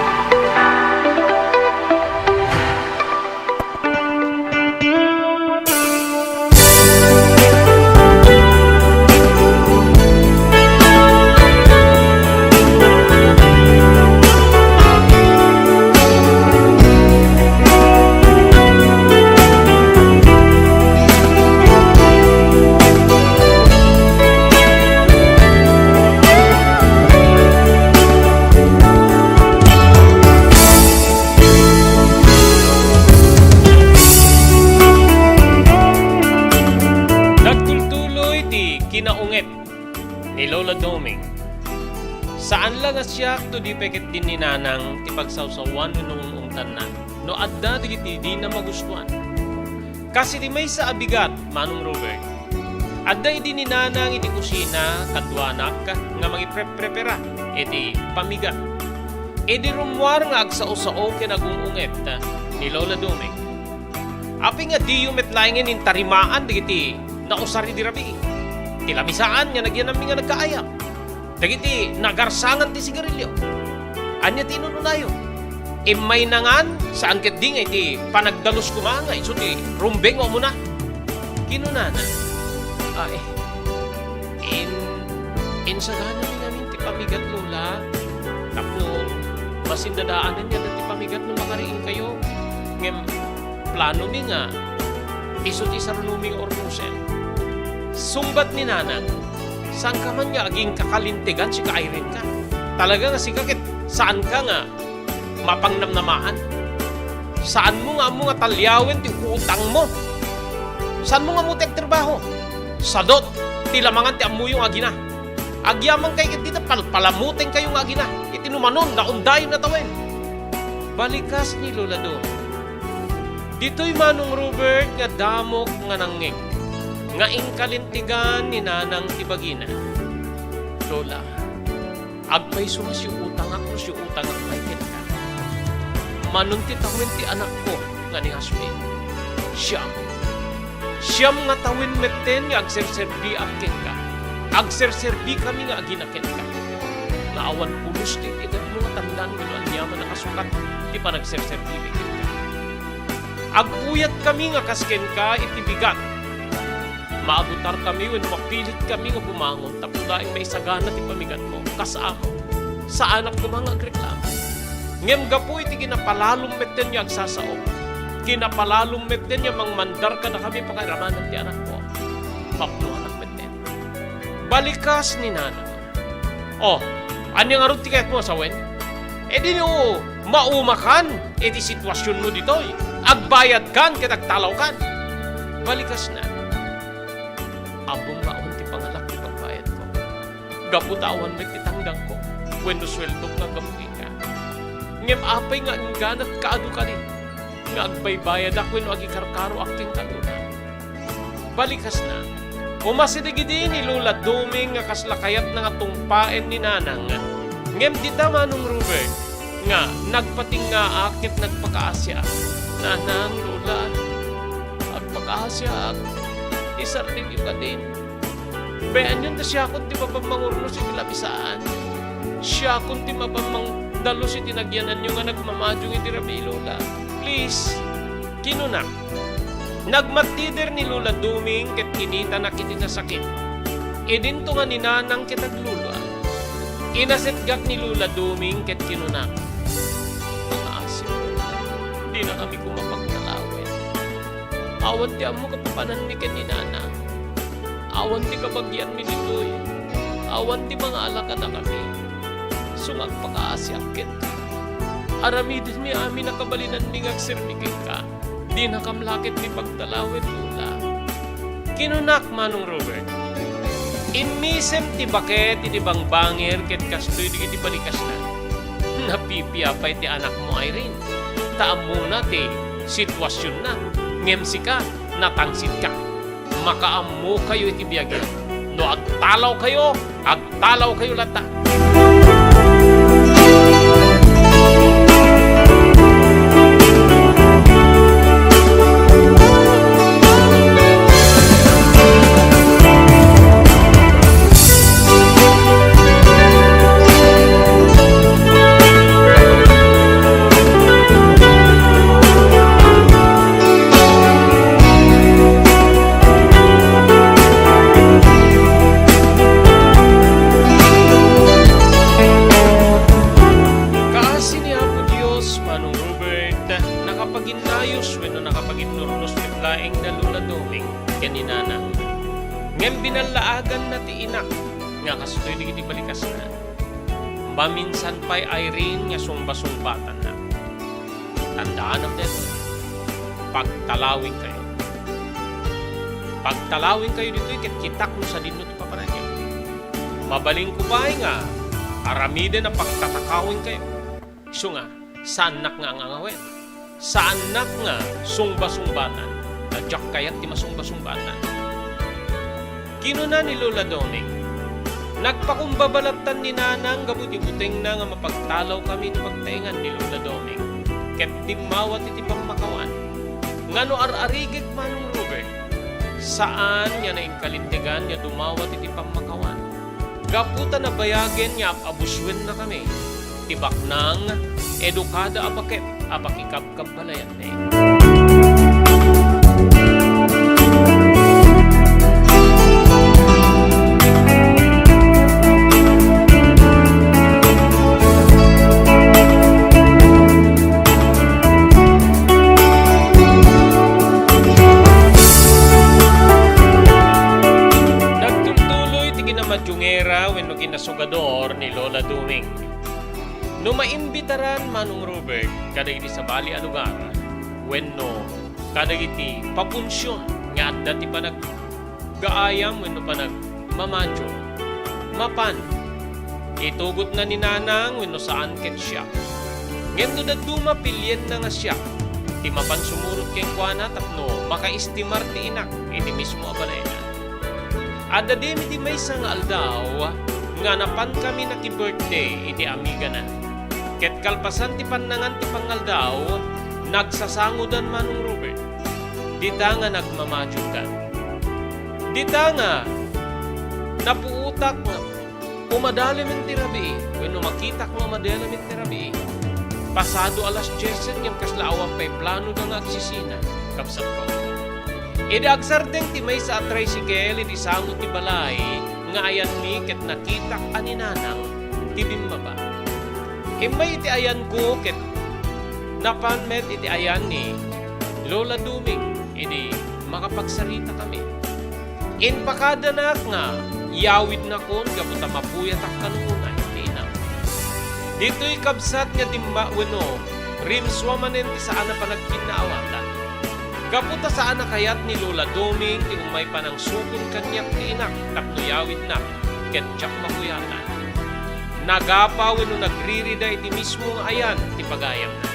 Nagtultuloy ti kinaunget ni Lola Doming. Saan la nga siak no di pay ket din ni Nanang ti pagsawsawan wenno ung-ungtanna no adda dagiti dina magustuan. Kas iti maysa a bigat, Manong Robert, adda idi ni Nanang iti kusina kaduanak nga mangipreprepara iti pamigat. Idi rummuar nga agsao-sao ken agung-unget ni Lola Doming, apay nga diyo met laengen intarimaan dagiti nausar idi rabii? Ti lamisaan nga nagyanammi nga nagkaayam. Dagiti nagarsangan ti sigarilio. Ania ti inununayo? Immay nangan, saan ketdi nga iti panagdalus koma nga isu ti rumbeng nga umuna. Kinunana, "Ay, in-, insaganami ngamin ti pamigat, Lola. Tapno masindadaanen nga adda ti pamigat no makariingkayo. Ngem planomi nga isu ti sarunomi nga urnosen." Sungbat ni Nanang, "Saanka man nga aginkakalintegan, sika ay renka. Talaga nga sika ket saanka nga mapangnamnamaan. Saanmo nga ammo nga taliawen ti utangmo. Saanmo nga ammo ti agtrabaho. Sadot ti lamangan ti ammoyo nga agina. Agyamankay ket dita palpalamutenkayo nga agina. Iti numanon, naundayon a tawen." Balikas ni Lola Doming. Ditoy Manong Robert nga damok nga nangngeg nga inkalintegan ni Nanang ti bagina. "Lola, agpayso nga siutangak no siutangak pay kenka. Manon ti tawen ti anakko nga ni Jasmine. Siam. Siam nga tawen metten nga agserserbiak kenka. Agserserbikami nga agina kenka. Nga awan pulos ti edadmo nga tandaan wenno aniaman a kasukat ti panagserserbimi kenka. Agpuyatkami nga kas kenka iti bigat. Maagutarkami wenno mapilitkami nga bumangon tapno laeng maisagana ti pamigatmo. Kas amo, saanak koma nga agreklamo. Ngem gapu iti kinapalalom metten nga agsasaok, kinapalalom metten nga mangmandar kadakami pakairamanan ti anakko. Mapnoanak metten." Balikas ni Nanang. "O, ania ngarud ti kayatmo a sawen? Idi no maumakan iti situasionmo ditoy, agbayadkan ket agtalawkan. Balikasna, ammom nga awan ti pangalak ti pagbayadko. Gapu ta awan met ti tangdangko wenno sueldok nga aggapu kenka. Ngem apay nga ingganat kaadu kadi nga agbaybayadak wenno agikarkaroak kenka, Lola? Balikasna, umasideg idi ni Lola Doming nga kasla kayatna nga tungpaen ni Nanang. Ngem dita, Manong Robert, nga nagpatingngaak ket nagpakaasiaak. Nanang, Lola, agpakaasiaak. Isardengyo kadin. Bayaenyon ta siakon ti mapan mangurnos iti lamisaan. Siakon ti mapan mangdalus iti nagyananyo nga nagmamadiong iti rabii, Lola. Please, kinuna. Nagmattider ni Lola Doming ket kinitanak iti nasakit. Idinto nga ni Nanang ket aglulua. Inasetgak ni Lola Doming ket kinunak, "Makaasiak, Lola. Dinakami koma pagtalawed. Awan ti ammok a papananmi ken ni Nanang. Awan ti kabagianmi ditoy. Awan ti mangala kadakami. Isu nga agpakaasiak kenka. Aramidenmi amin a kabalinanmi nga agserbi kenka. Dinakam la ket ni pagtalawed, Lola." Kinunak, Manong Robert, "Immisem ti baket iti bangbangir ket kastoy dagiti balikasna." "Napipia pay ti anakmo, Irene, ta ammona ti situasionna, ngem sika, natangsitka. Makaammokayo iti biagyo. No agtalawkayo, agtalawkayo latta." Kaasi ni Apo Dios, Manong Robert, nakapaginnayos wenno nakapaginnurnos met laeng da Lola Doming ken ni Nanang. Ngem binallaaganna ti inak nga kastoy dagiti balikasna. Maminsan pay, Irene, nga sungbasungbatannak. Tandaanam daytoy. Pagtalawingkayo. Pagtalawingkayo ditoy ket kitak no sadinno ti papananyo. Mabalinko pay nga aramiden a pagtatakawingkayo. Isu nga, saannak nga angangawet. Saannak nga sungbasungbatan. Ta diak kayat ti masungbasungbatan. Kinuna ni Lola Doming, "Nagpakumbaba lattan ni Nanang gapu iti butengna nga mapagtalawkami iti pagtaengan ni Lola Doming, ket dimmawat iti pammakawan. Nga no ar-arigek, Manong Robert, saan nga nainkalintegan nga dumawat iti pammakawan. Gapu ta nabayagen nga ab-abusuen na kami ti baknang edukada a baket a pakikabkabalayan." Nagtultuloy ti kinamadiongera wenno kinasugador ni Lola Doming. No maimbitaran, Manong Robert, kadagiti sabali a lugar wenno kadagiti papunsion nga adda ti panaggaayam wenno panagmamadiong, mapan itugotna ni Nanang wenno saan ket siak. Ngem no dadduma, pilienna nga siak ti mapan sumurot kenkuana tapno makaestimar ti inak iti mismo a balaenna. Adda daytoy iti maysa nga aldaw nga napankami naki-birthday iti amigana. Ket kalpasan ti pannangan ti pangaldaw, nagsasangodan, Manong Robert. Dita nga nagmamadiongkan. Dita nga napuotak nga umadalemen ti rabii wenno makitak nga umadalemen ti rabii. Pasado alas dies ngem kasla awan pay planoda nga agsisina, kabsatko. Idi agsardeng ti maysa a tricycle iti sango ti balay nga ayanmi ket nakitak a ni Nanang ti bimmaba. Immay iti ayanko ket napan met iti ayan ni Lola Duming idi makapagsaritami. Impakadanak nga iyawidnakon gapu ta mapuyatak kanukuna iti inam. Ditoy kabsat nga dimma wenno rimsua manen ti saan a panagkinnaawatan. Gapu ta saan a kayat ni Lola Doming ti ummay panangsukon kaniak ti inak tapno yawidna ket diak makuyatan. Nagapa wenno nagririda iti mismo nga ayan ti pagayamna.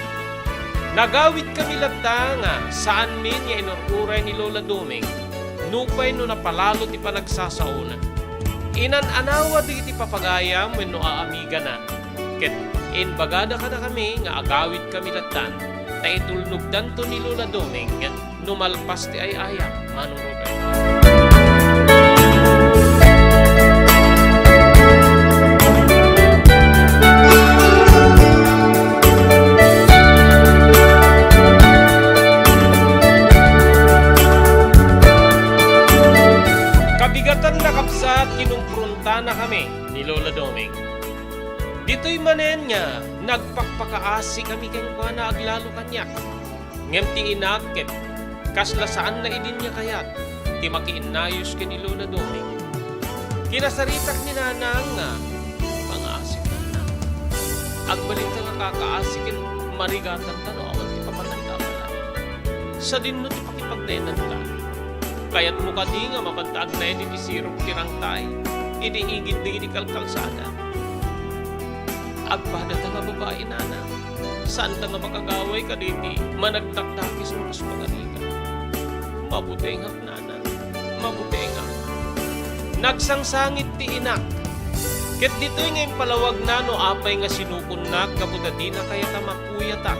Nagawidkami latta nga saanmin nga inur-uray ni Lola Doming nupay no napalalo ti panagsasaona. Inan-anawa dagiti papagayam wenno aamigana. Ket imbagada kadakami nga agawidkami lattan, ta itulnogdanto ni Lola Doming no malpas ti ay-ayam, Manong Robert. Kabigatan na kabsat, kinumprontanakami ni Lola Doming. Ditoy manen nga nagpakpakaasikami kenkuana aglalo kaniak. Ngem ti inak ket kasla saanna idin nga kayat ti makiinnayos ken ni Lola Doming. Kinasaritak ni Nanang nga mangaasik, Nanang. Agbalinta nga kakaasik ken marigatanta no awan ti papatanda a palaalo. Sadinno ti pakipagnaedanta. Kayatmo kadi nga mapanta agnaed iti sirok ti rangtay, iti igid dagiti kalkalsada? Agpadata nga babai, Nanang. Saanta nga makagaway kaditi managdakdakes no kas pagarigat. Mabutengak, Nanang. Mabutengak. Nagsangsangit ti inak. Ket ditoy nga impalawagna no apay nga sinukonnak gapu ta dina kayat a makuyatak.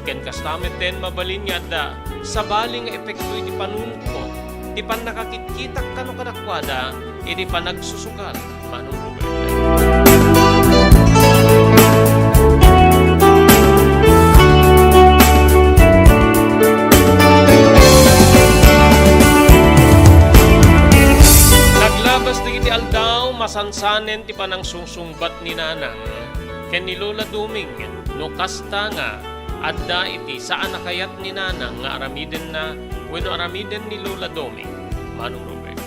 Ken kasta metten, mabalin nga adda sabali nga epekto iti panunotko ti pannakakitkitak kano kadakuada iti panagsusugal, Manong Robert. Naglabas dagiti aldaw, masansanen ti panangsungsungbat ni Nanang ken ni Lola Doming, no kasta nga adda iti saan a kayat ni Nanang nga aramidenna wenno aramiden ni Lola Doming, Manong Robert.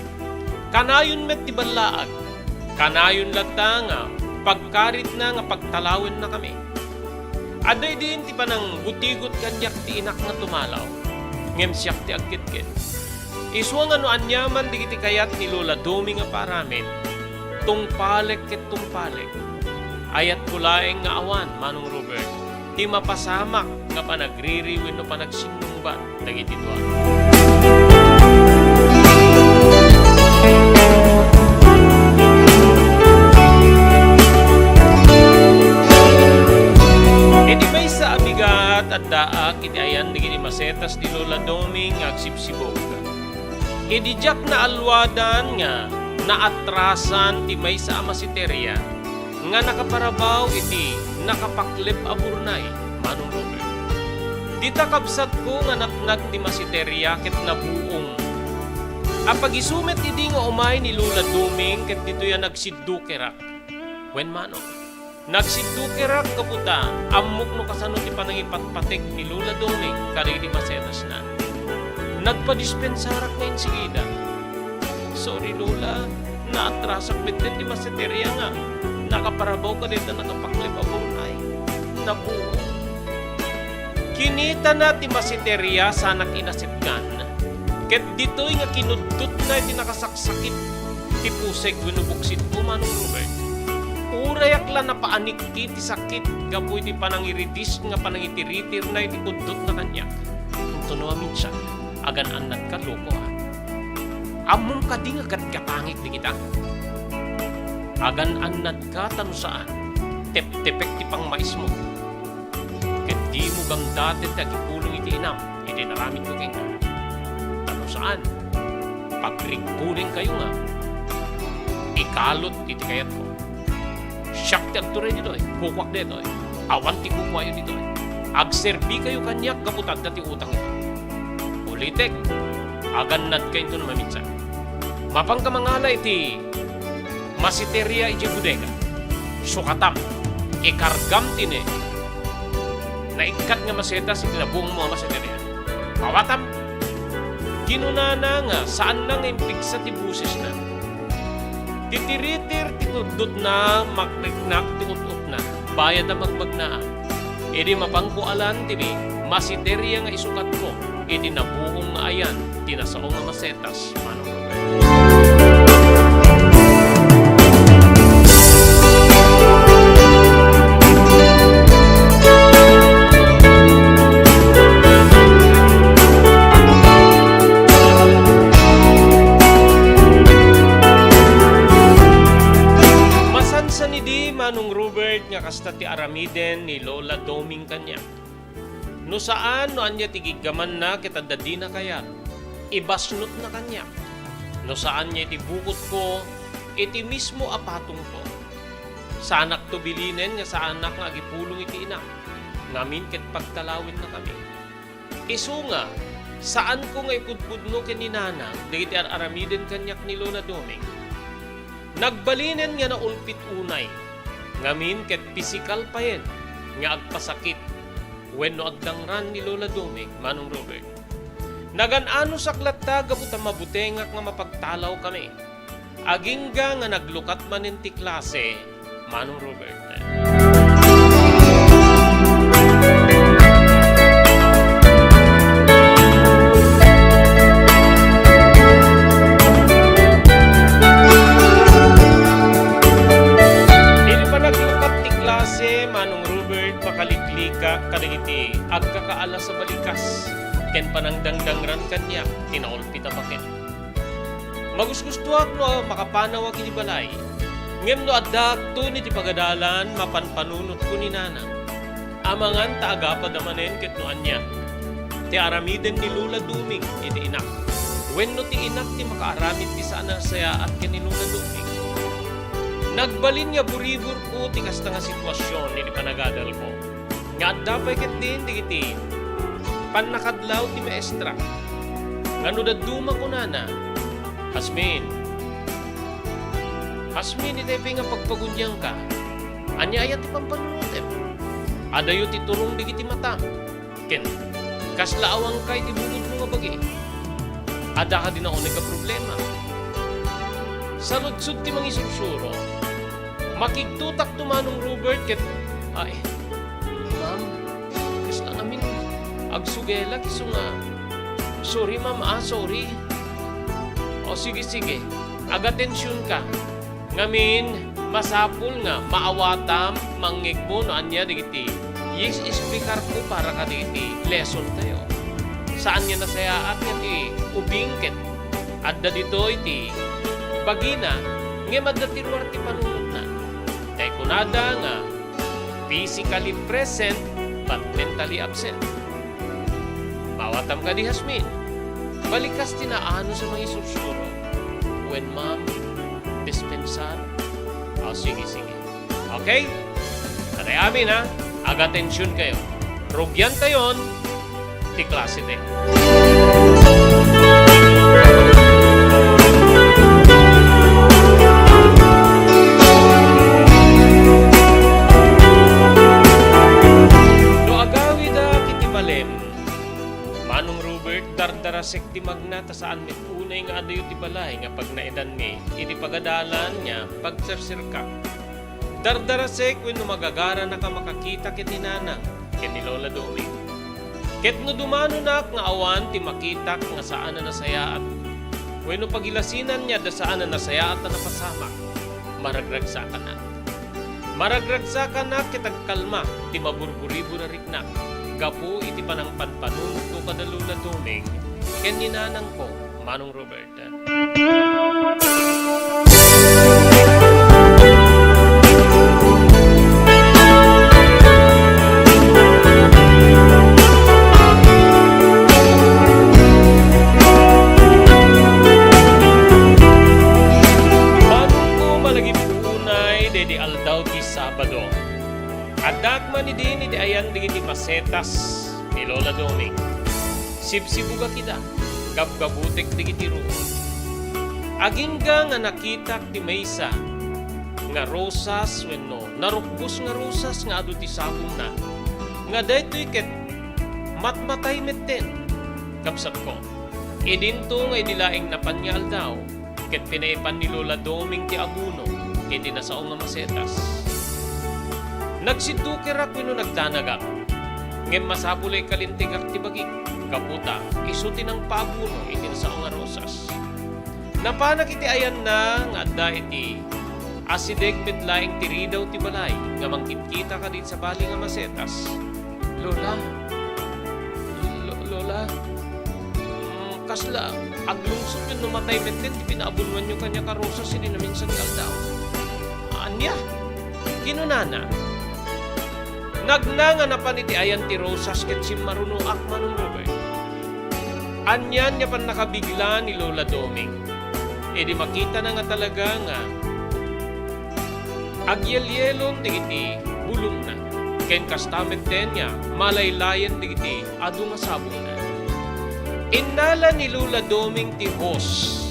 Kanayon met ti ballaag. Kanayon latta nga pagkaritna nga pagtalawennakami. Adda idin ti pananggutigot kaniak ti inak nga tumalaw, ngem siak ti agketket. Isua nga no aniaman dagiti kayat ni Lola Doming a paaramid, tungpalek ket tungpalek. Ayatko laeng nga awan, Manong Robert, ti mapasamak nga panagriri wenno panagsinnungbat dagiti dua. Iti maysa a bigat, addaak iti ayan dagiti masetas ni Lola Doming nga agsibsibug. Idi diak naalwadan nga naatrasan ti maysa a masiteria nga nakaparabaw iti nakapaklep a burnay, Manong Robert. Dita kabsatko nga natnag ti masiteria ket nabuong. Apagisu met idi nga umay ni Lola Doming ket ditoy a nagsiddukerak. Wen, Manong, nagsiddukerak gapu ta ammok no kasano ti panangipatpatek ni Lola Doming kadagiti masetasna. Nagpadispensarak nga insigida. "Sorry, Lola, naatrasak metten ti masiteria nga nakaparabaw kadayta nakapaklep a burnay. Nabuong." Kinitana ti masiteria sanak inasipgan. Ket ditoy nga kinuddotna iti nakasaksakit ti pusek wenno buksit ko, Manong Robert. Urayak la napaanik ti sakit gapu iti panangiridis nga panangitiritirna iti kuddotna kaniak. Intono a minsan, agan-annadka, loko, a. Ammom kadi nga gatgatangek dagita? Agan-annadka ta no saan, teptepek ti pangmaismo. Ket dimo gamdaten ti agipulong iti inam iti inaramidko kenka. Ta no saan, pagrigpunenkayo nga ikalot iti kayatko. Siak ti agturay ditoy, kukuak ditoy. Awan ti kukuayo ditoy. Agserbikayo kaniak gapu ta adda ti utangyo. Ulitek, agannadka intono a maminsan. Mapanka mangala iti masiteria idiay bodega. Sukatam, ikargam ti ne-, naikkat nga masetas iti nabuongmo a masiteria. Pawatam! Kinunana nga saanna nga impigsa ti bosesna. Titiritir ti kuddotna, makriknak ti ut-utna. bayat a magmagnaak. Idi mapanko a lantibi, masiteria nga isukatko iti nabuong nga ayan ti nasao nga masetas, Manong Robert. Masansan idi, Manong Robert, nga kasta ti aramiden ni Lola Doming kaniak. No saan, no ania ti giggamanna ket adda dina kayat, ibasnotna kaniak. No saan nga iti bukotko, iti mismo a patongko. Saanakto bilinen nga saanak nga agipulong iti inak, ngamin ket pagtalawennakami. Isu nga, saanko nga ipudpudno ken ni Nanang dagiti ar-aramiden kaniak ni Lola Doming. Nagbalinen nga naulpit unay, ngamin ket pisikal payen nga agpasakit wenno agdangran ni Lola Doming, Manong Robert. Nagan-anosak latta gapu ta mabutengak nga mapagtalawkami. Agingga nga naglukat manen ti klase, Manong Robert. Idi panaglukat ti klase, Manong Robert, makaliklikak kadagiti agkakaalas a balikas ken panangdangdangran kaniak ti naulpit a baket. Magusgustoak no makapanawak iti balay, ngem no addaakton iti pagadalan, mapanpanunotko ni Nanang. Amangan ta agapada manen ket no ania ti aramiden ni Lola Doming iti inak, wenno ti inak ti makaaramid ti saan a nasayaat ken ni Lola Doming. Nagbalin nga buriburko ti kasta nga situasion iti panagadalko. Nga adda pay ketdin dagiti pannakadlaw ti maestra. Nga no dadduma, kunana, "Hasmin, Hasmin, itay pay nga pagpaguniangka, ania aya ti pampanunotem? Adayo ti turong dagiti matam, ken kasla awanka iti bukotmo nga bagi. Adda kadi nauneg a problema?" Saludsod ti mangisursuro. Makigtutak to, Manong Robert, ket, ay, ma'am, kasla ngamin agsugelak isu nga, "Sorry, ma'am, ah, sorry." O, sige, sige. Agatensionka. Ngamin, masapul nga maawatam, mangngegmo no ania dagiti i-explikarko para kadagiti lesson tayo. Saan nga nasayaat nga ti ubing ket adda ditoy ti bagina, ngem adda ti ruar ti panunotna. Kay kunada nga physically present but mentally absent. Maawatam kadi, Hasmin? Balikas ti naanus a mangisursuro. Wen, ma'am, dispensar. O, sige, sige. Okay? Katayamin, ha? Agatension kayo. Rugian tayon ti klase tayo. No agawidak iti balem, Manong Robert, dardarasek ti magna ta saan met unay nga adayo ti balay nga pagnaedanmi iti pagadalan nga pagserserka. Dardarasek wenno magagaranaka makakita ken ni Nanang ken ni Lola Doming. Ket no dumanonak nga awan ti makitak nga saan a nasayaat, wenno pagilasinanna nga adda saan a nasayaat a napasamak, maragragsakanak. Maragragsakanak ket agkalma ti maburburibur a riknak gapu iti panangpanpanunotko kada Lola Doming ken ni Nanangko, Manong Robert. Manongko, malagip unay daydi aldaw ti Sabado. Addaak man idin iti ayan dagiti masetas ni Lola Doming. Sibsibugak ida, gabgabutek dagiti ruor. Agingga nga nakitak ti maysa nga rosas wenno narukbos nga rosas nga adu ti sabongna, nga daytoy ket matmatay metten, kabsatko. Idinto nga idi laeng napan nga aldaw, ket pinaipan ni Lola Doming ti abono iti nasao nga masetas. Nagsiddukerak wenno nagdanagak. Ngem masapul a ikalintegak ti bagik, gapu ta isu ti nangpaabuno iti nasao nga rosas. Napanak iti ayanna nga adda iti asideg met laeng ti ridaw ti balay nga mangkitkita kadi sabali nga masetas. "Lola, Lo-, Lola, mm, kasla aglungsot wenno matay metten ti pinaabunonyo kaniak a rosas idi naminsan nga aldaw." "Ania?" kinunana. "Nagna nga napan iti ayan ti rosas ket simmarunoak, Manong Robert." Anian nga pannakabigla ni Lola Doming idi makitana nga talaga nga agyelyelon dagiti bulongna, ken kasta metten nga malaylayen dagiti adu nga sabongna. Innala ni Lola Doming ti hose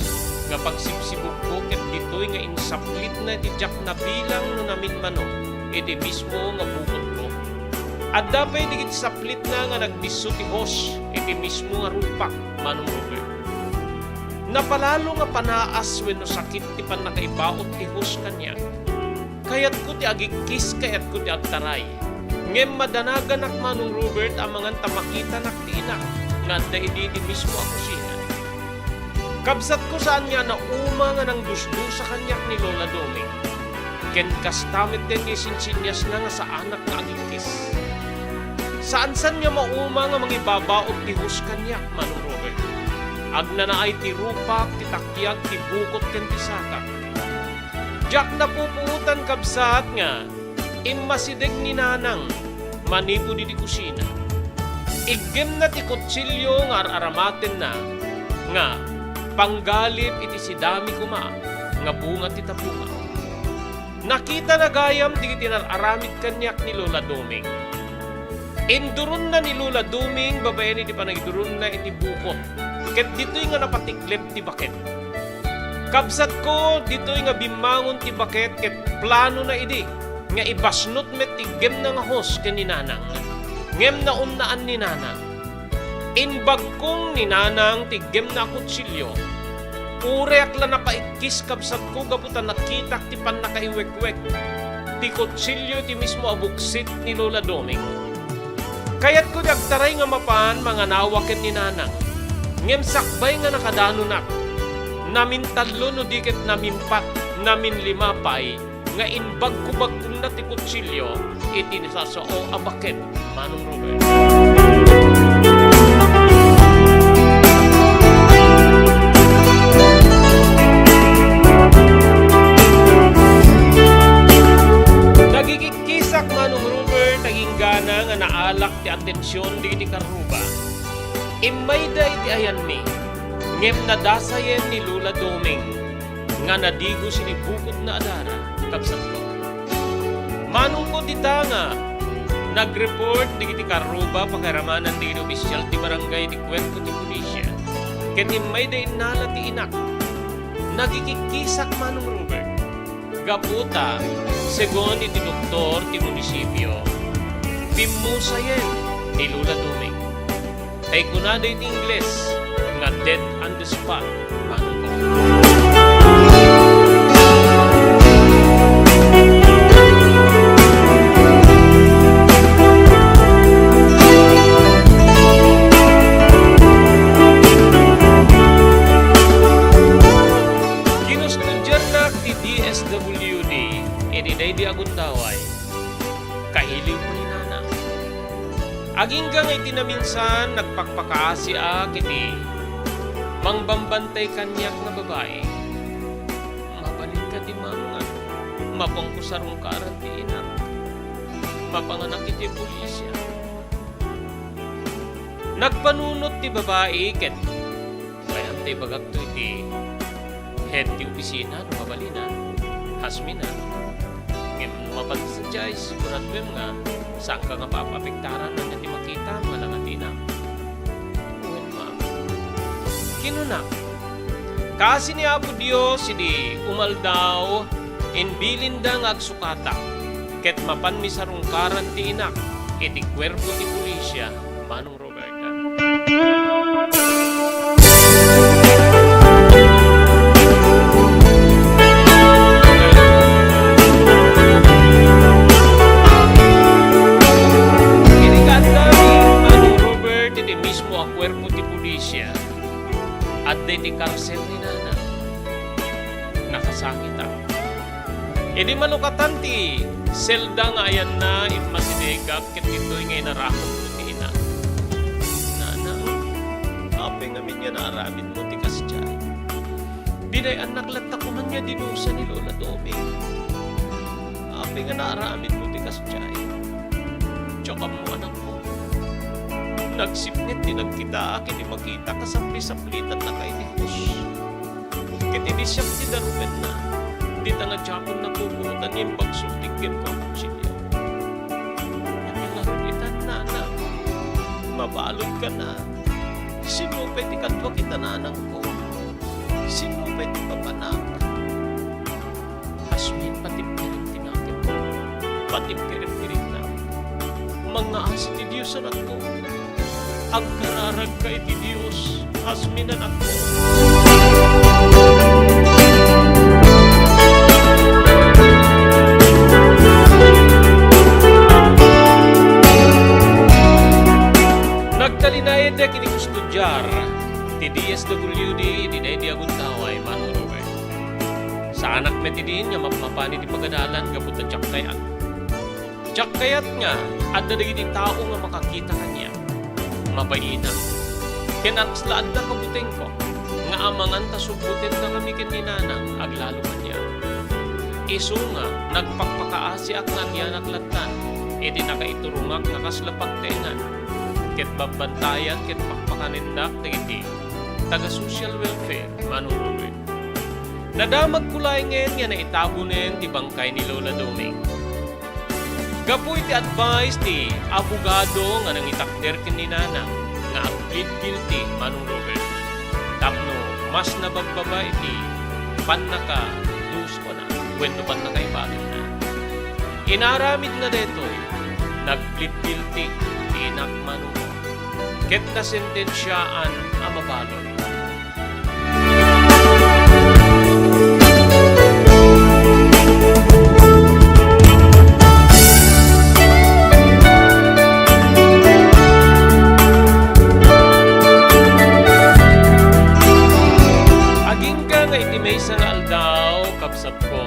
nga pagsibsibugko ket ditoy nga insaplitna iti diak nabilang no naminmano iti mismo nga bukotko. Adda pay dagiti saplitna nga nagdisso ti hose iti mismo nga rupak, Manong Robert. Napalalo nga panaas wenno sakit ti pannakaibaot ti hose kaniak. Kayatko ti agikkis, kayatko ti agtaray. Ngem madanaganak, Manong Robert, amangan ta makitanak ti inak nga adda idi iti mismo a kusina. Kabsatko, saan nga nauma nga nangdusdusa kaniak ni Lola Doming. Ken kasta metten nga isinsinniasna nga saanak nga agikkis. Saansan nga mauma nga mangibabaot ti hose kaniak, Manong Robert. Agnanaay ti rupak, ti takiag, ti bukot ken ti saka. Diak napupuotan, kabsat, nga immasideg ni Nanang manipud iti kusina. Iggemna ti kutsilio nga ar-aramatenna nga panggalip iti sidami koma nga bunga ti tapungaw. Nakitana gayam dagiti nar-aramid kaniak ni Lola Doming. Induronna ni Lola Doming babaen iti panangiduronna iti bukot, ket ditoy nga napatiklep ti baket. Kabsatko, ditoy nga bimmangon ti baket ket planona idi nga ibasnot met ti iggemna nga hose ken ni Nanang. Ngem naunnaan ni Nanang. Imbagkong ni Nanang ti iggemna a kutsilio. Urayak la napaikkis, kabsatko, gapu ta nakitak ti pannakaiwekwek ti kutsilio iti mismo a buksit ni Lola Doming. Kayatko ti agtaray nga mapan manganawak ken ni Nanang. Ngem sakbay nga nakadanonak, namintallo no di ket namimpat, naminlima pay nga imbagkubagkongna ti kutsilio iti nasasao a baket, Manong Robert. Nagikikkisak, Manong Robert, aginggana nga naalak ti atension dagiti karruba. Immayda iti ayanmi, ngem nadasayen ni Lola Doming nga nadigos iti bukotna a dara, kabsatko. Manongko dita nga nag-report dagiti karruba pakairamanan dagiti opisyal ti barangay iti kuerpo ti pulisya, ket immayda innala ti inak. Nagikikkisak, Manong Robert. Gapu ta, segun iti doktor ti munisipio, pimmusayen ni Lola Doming. Tay kunada iti Ingles nga death on the spot, Manong Kong. Kinustodiarnak ti D S W D iti daydi a gundaway. Kailiw ko ni Nana. Agingga nga iti naminsan, nagpakpakaasiak iti mangbambantay kaniak nga babai. Mabalin kadi, Mama, nga mapanko sarungkaran ti inak. Mapanganak iti pulisya. Nagpanunot ti babai ket Kayam ta ibagakto iti head ti opisina no mabalin a, Hasmin a. Ngem no mapan ti sadiay, siguraduem nga saanka nga papaapektaran ania ti makitam nga langatinak. Wen, Mama. Kinuna, kaasi ni Apo Dios idi umaldaw, imbilinda nga agsukatak, ket mapanmi sarungkaran ti inak iti kuerpo ti pulisya, Manong Roberta. Idi malukatan ti selda nga ayanna, immasidegak ket ditoy nga inarakupko ti ina. Nana, apay ngamin nga naaramidmo ti kasdiay? Binay-annak latta koman nga dinusa ni Lola Domi. Apay nga naaramidmo ti kasdiay? Diak ammo, anakko. Nagsipnget ti nagkitaak idi makitak a saplisaplit a nakainipos. Ket idi siak ti darumetna, dita nga diakon napupuotan nga imbagsoltik kenkuak kutsilio. Ania ngarud itan, nana? Mabaludka na. Sinno pay ti kadua ken nanangko? Sinno pay ti papanak? Hasmin, patibkerem ti nakemmo. Patibkerem ti riknam. Mangngaasi ti Dios, anakko. Agkararagka iti Dios, Hasmin, anakko. Nagtalinaedek iti kustudiar ti D S W D iti daydi a gundaway, Manong Robert. Saanak met idin nga mapmapan iti pagadalan gapu ta diak kayat. Diak kayat nga adda dagiti tao nga makakita kaniak. Mabainak. Ken a kasla adda kabutengko nga amangan ta subbutendakami ken ni Nanang aglalo kaniak. Isu nga nagpakpakaasiak nga agyanak lattan iti nakaiturongak nga kasla pagtaengan ket babbantayan ket pakpakanendak dagiti taga-social welfare, Manong Robert. Nadamagko laengen nga naitagonen ti bangkay ni Lola Doming. Gapu iti advice ti abogado nga nangitakder ken ni Nanang nga ag-plead guilty, Manong Robert, tapno mas nabagbaba iti pannakaduskona wenno pannakaibaludna. Inaramidna daytoy, nag-plead guilty ti inak, Manong, ket nasentensiaan a mabalud. Agingga nga iti maysa nga aldaw, kabsatko,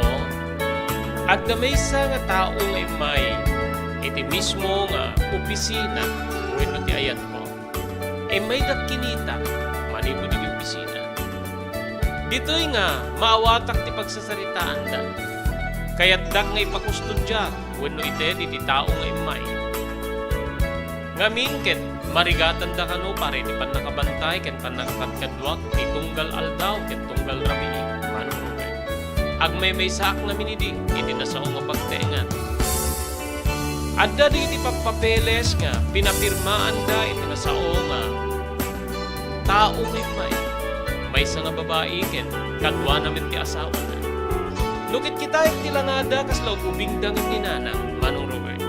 adda maysa nga tao nga immay iti mismo nga opisina wenno ti ayatko. Immaydak kinita manipud iti opisina. Ditoy nga maawatak ti pagsasaritaanda. Kayatdak nga ipakustudiar wenno iteddi ti tao nga immay. Ngamin ket marigatanda kano para iti pannakabantay ken pannakakadkaduak ti tunggal aldaw ken tunggal rabii, Manong Robert. Agmaymaysaak ngamin idi iti nasao nga pagtaengan. Adda dagiti pappapeles nga pinapirmaanda iti nasao nga tao nga immay. Maysa nga babai ken kaduana met ti asawana. No kitkitaek ti langada, kasla ug-ubingda ngem ni Nanang, Manong Robert.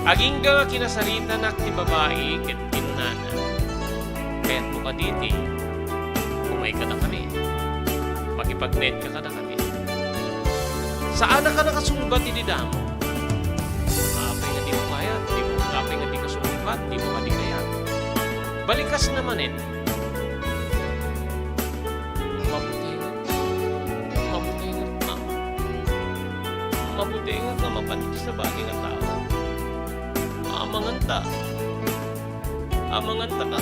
Agingga nga kinasaritanak ti babai ket kinnana, "Kayatmo kadi ti umay kadakami? Makipagnetka kadakami?" Saanaka nakasungbat idi damo. Apay nga dimo kayat? Dimo, apay nga dika sungbat? Dimo kadi kayat? Balikasna manen. Mabuting, mabuting nga, mabuting nga mapan iti sabali nga tao. Amanganta. Amanganta ka,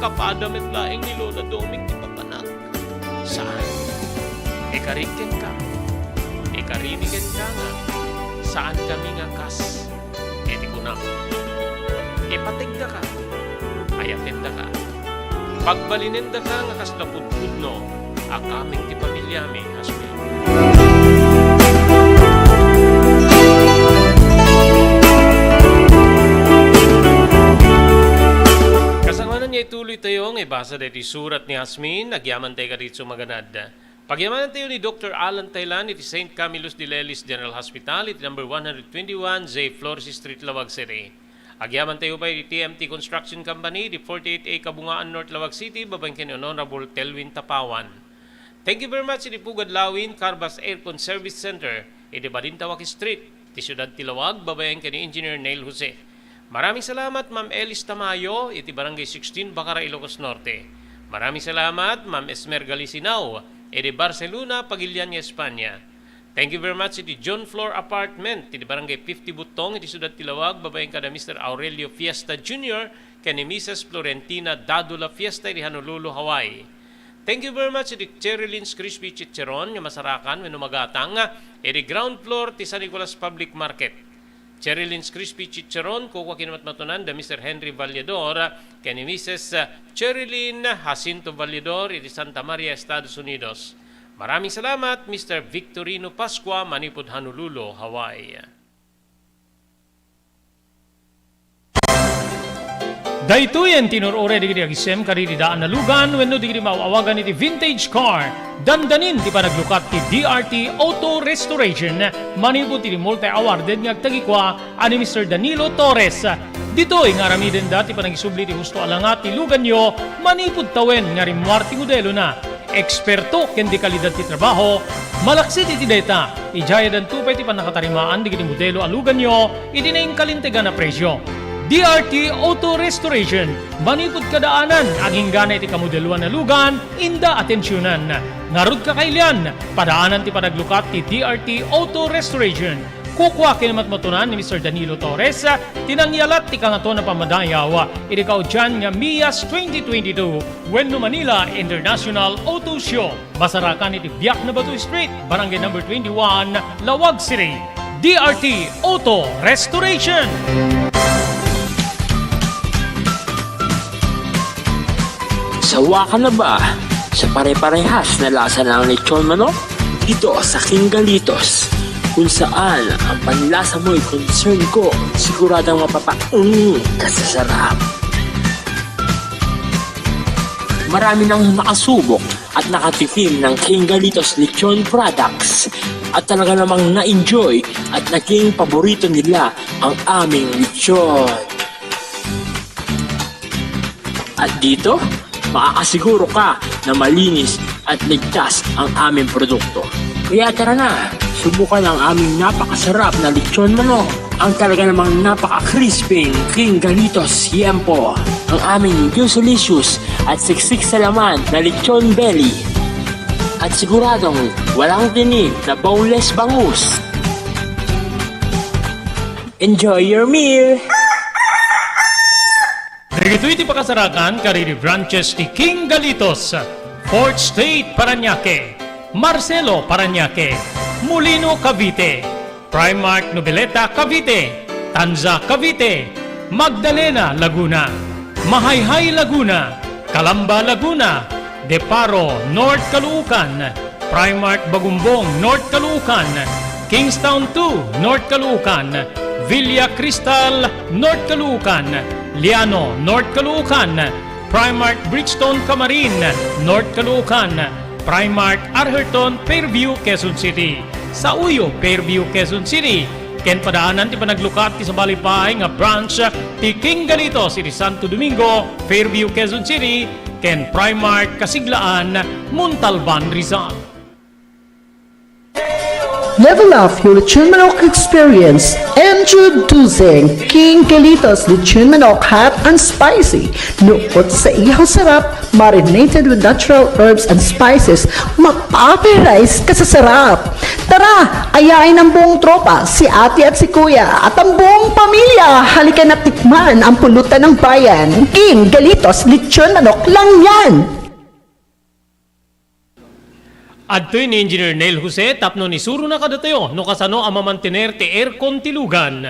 kapada met laeng ni Lola Doming ti papanak. Saan. Ikari kenka. Ikarini kenka nga, saankami nga kas iti kunam. Ipategdaka. Ayatendaka. Pagbalinendaka nga kasla pudpudno a kameng ti pamiliami, Hasmin. Kasangwanan nga ituloy tayo nga ibasa daytoy surat ni Hasmin, agyaman tayo kaditso maganad. Pagyamanantayo ni Doktor Alan Taylan iti Saint Camillus de Lelis General Hospital iti number one hundred twenty-one J Flores Street, Laoag City. Agyamantayo pay iti T M T Construction Company iti forty-eight A Kabungaan North, Laoag City, babaen ken ni Honorable Telwin Tapawan. Thank you very much iti Pugad Lawin Carbas Aircon Service Center iti Badintawak Street, ti siudad ti Laoag, babaen ken ni Engineer Neil Jose. Maraming salamat, Ma'am Elis Tamayo, iti Barangay sixteen, Bacara, Ilocos Norte. Maraming salamat, Ma'am Esmer Galisinao, iti Barcelona, Pagilian nga Espanya. Thank you very much iti John Floor Apartment, iti Barangay fifty Butong, iti Siudad ti Laoag, babaen kada Mister Aurelio Fiesta Junior ken ni Missus Florentina Dadula Fiesta iti Honolulu, Hawaii. Thank you very much iti Cherry Lynn's Crispy Chicharon nga masarakan wenno magatang iti ground floor ti San Nicolas Public Market. Cherry Lynn's Crispy Chicharon, kukua ken matmatunan da Mister Henry Valledor ken ni Missus Cherry Lynn Jacinto Valledor iti Santa Maria, Estados Unidos. Maraming salamat, Mister Victorino Pascua, manipud Honolulu, Hawaii. Daytoyen ti inur-uray dagiti agisem kadagiti daan a lugan wenno dagiti maaw-awagan iti vintage car. Dandanin ti panaglukat ti D R T Auto Restoration manipud iti multi-awarded nga agtagikua a ni Mister Danilo Torres. Ditoy nga aramidenda ti panagisubli ti husto a langa ti luganyo manipud tawen nga rimmuar ti modelona. Eksperto ken de kalidad ti trabaho, malaksid iti dayta, idiay addanto pay ti pannakatarimaan dagiti modelo a luganyo iti nainkalintegan a presio. D R T Auto Restoration, manipud kadaanan, aginggana iti kamodeloan a lugan, inda atensionan. Ngarud, kakailian, padaanan ti panaglukat ti D R T Auto Restoration. Kukua ken matmatunan ni Mister Danilo Torres ti nangyalat ti Kangatoan a Pammadayaw iti kaudian nga MIAS twenty twenty-two wenno Manila International Auto Show. Masarakan iti Biak na Bato Street, Barangay Number twenty-one, Laoag City. D R T Auto Restoration. Sawa ka na ba sa pare-parehas na lasa ng lechon manok? Dito sa King Galitos, kung saan ang panlasa mo'y concern ko, siguradong mapapaung ka sa sarap. Marami nang nakasubok at nakatikim ng King Galitos Lechon Products at talaga namang na-enjoy at naging paborito nila ang aming lechon. At dito, makakasiguro ka na malinis at ligtas ang aming produkto. Kaya tara na, subukan ang aming napakasarap na lechon manok, ang talaga namang napaka-crispy King Galitos Yempo, ang aming juicy-licious at siksik sa laman na lechon belly. At siguradong walang tinik na boneless bangus. Enjoy your meal! Dagitoy ti pakasarakan kadagiti branches ti King Galitos, Fourth Street, Parañaque, Marcelo, Parañaque, Molino, Cavite, Primark, Noveleta, Cavite, Tanza, Cavite, Magdalena, Laguna, Mahayhay, Laguna, Calamba, Laguna, Deparo, North Caloocan, Primark Bagumbong, North Caloocan, Kingstown two, North Caloocan, Villa Cristal, North Caloocan, Liano, North Caloocan, Primark Bridgestone, Camarin, North Caloocan, Primark Arherton, Fairview, Quezon City, Sauyo, Fairview, Quezon City, ken padaanan ti panaglukat ti sabali pay nga branch ti King Galitos iti Santo Domingo, Fairview, Quezon City, ken Primark Kasiglaan, Montalban, Rizal. Level up your lechon manok experience. Introducing King Galitos Lechon Manok Hot and Spicy. Nukot sa ihaw sarap, marinated with natural herbs and spices, mapaparize ka sa sarap. Tara, ayain ang buong tropa, si ate at si kuya, at ang buong pamilya. Halika na tikman ang pulutan ng bayan. King Galitos Lechon Manok lang yan. Adtoy ni Engineer Neil Jose tapno isurona kadatayo no kasano a mamantener ti aircon ti lugan.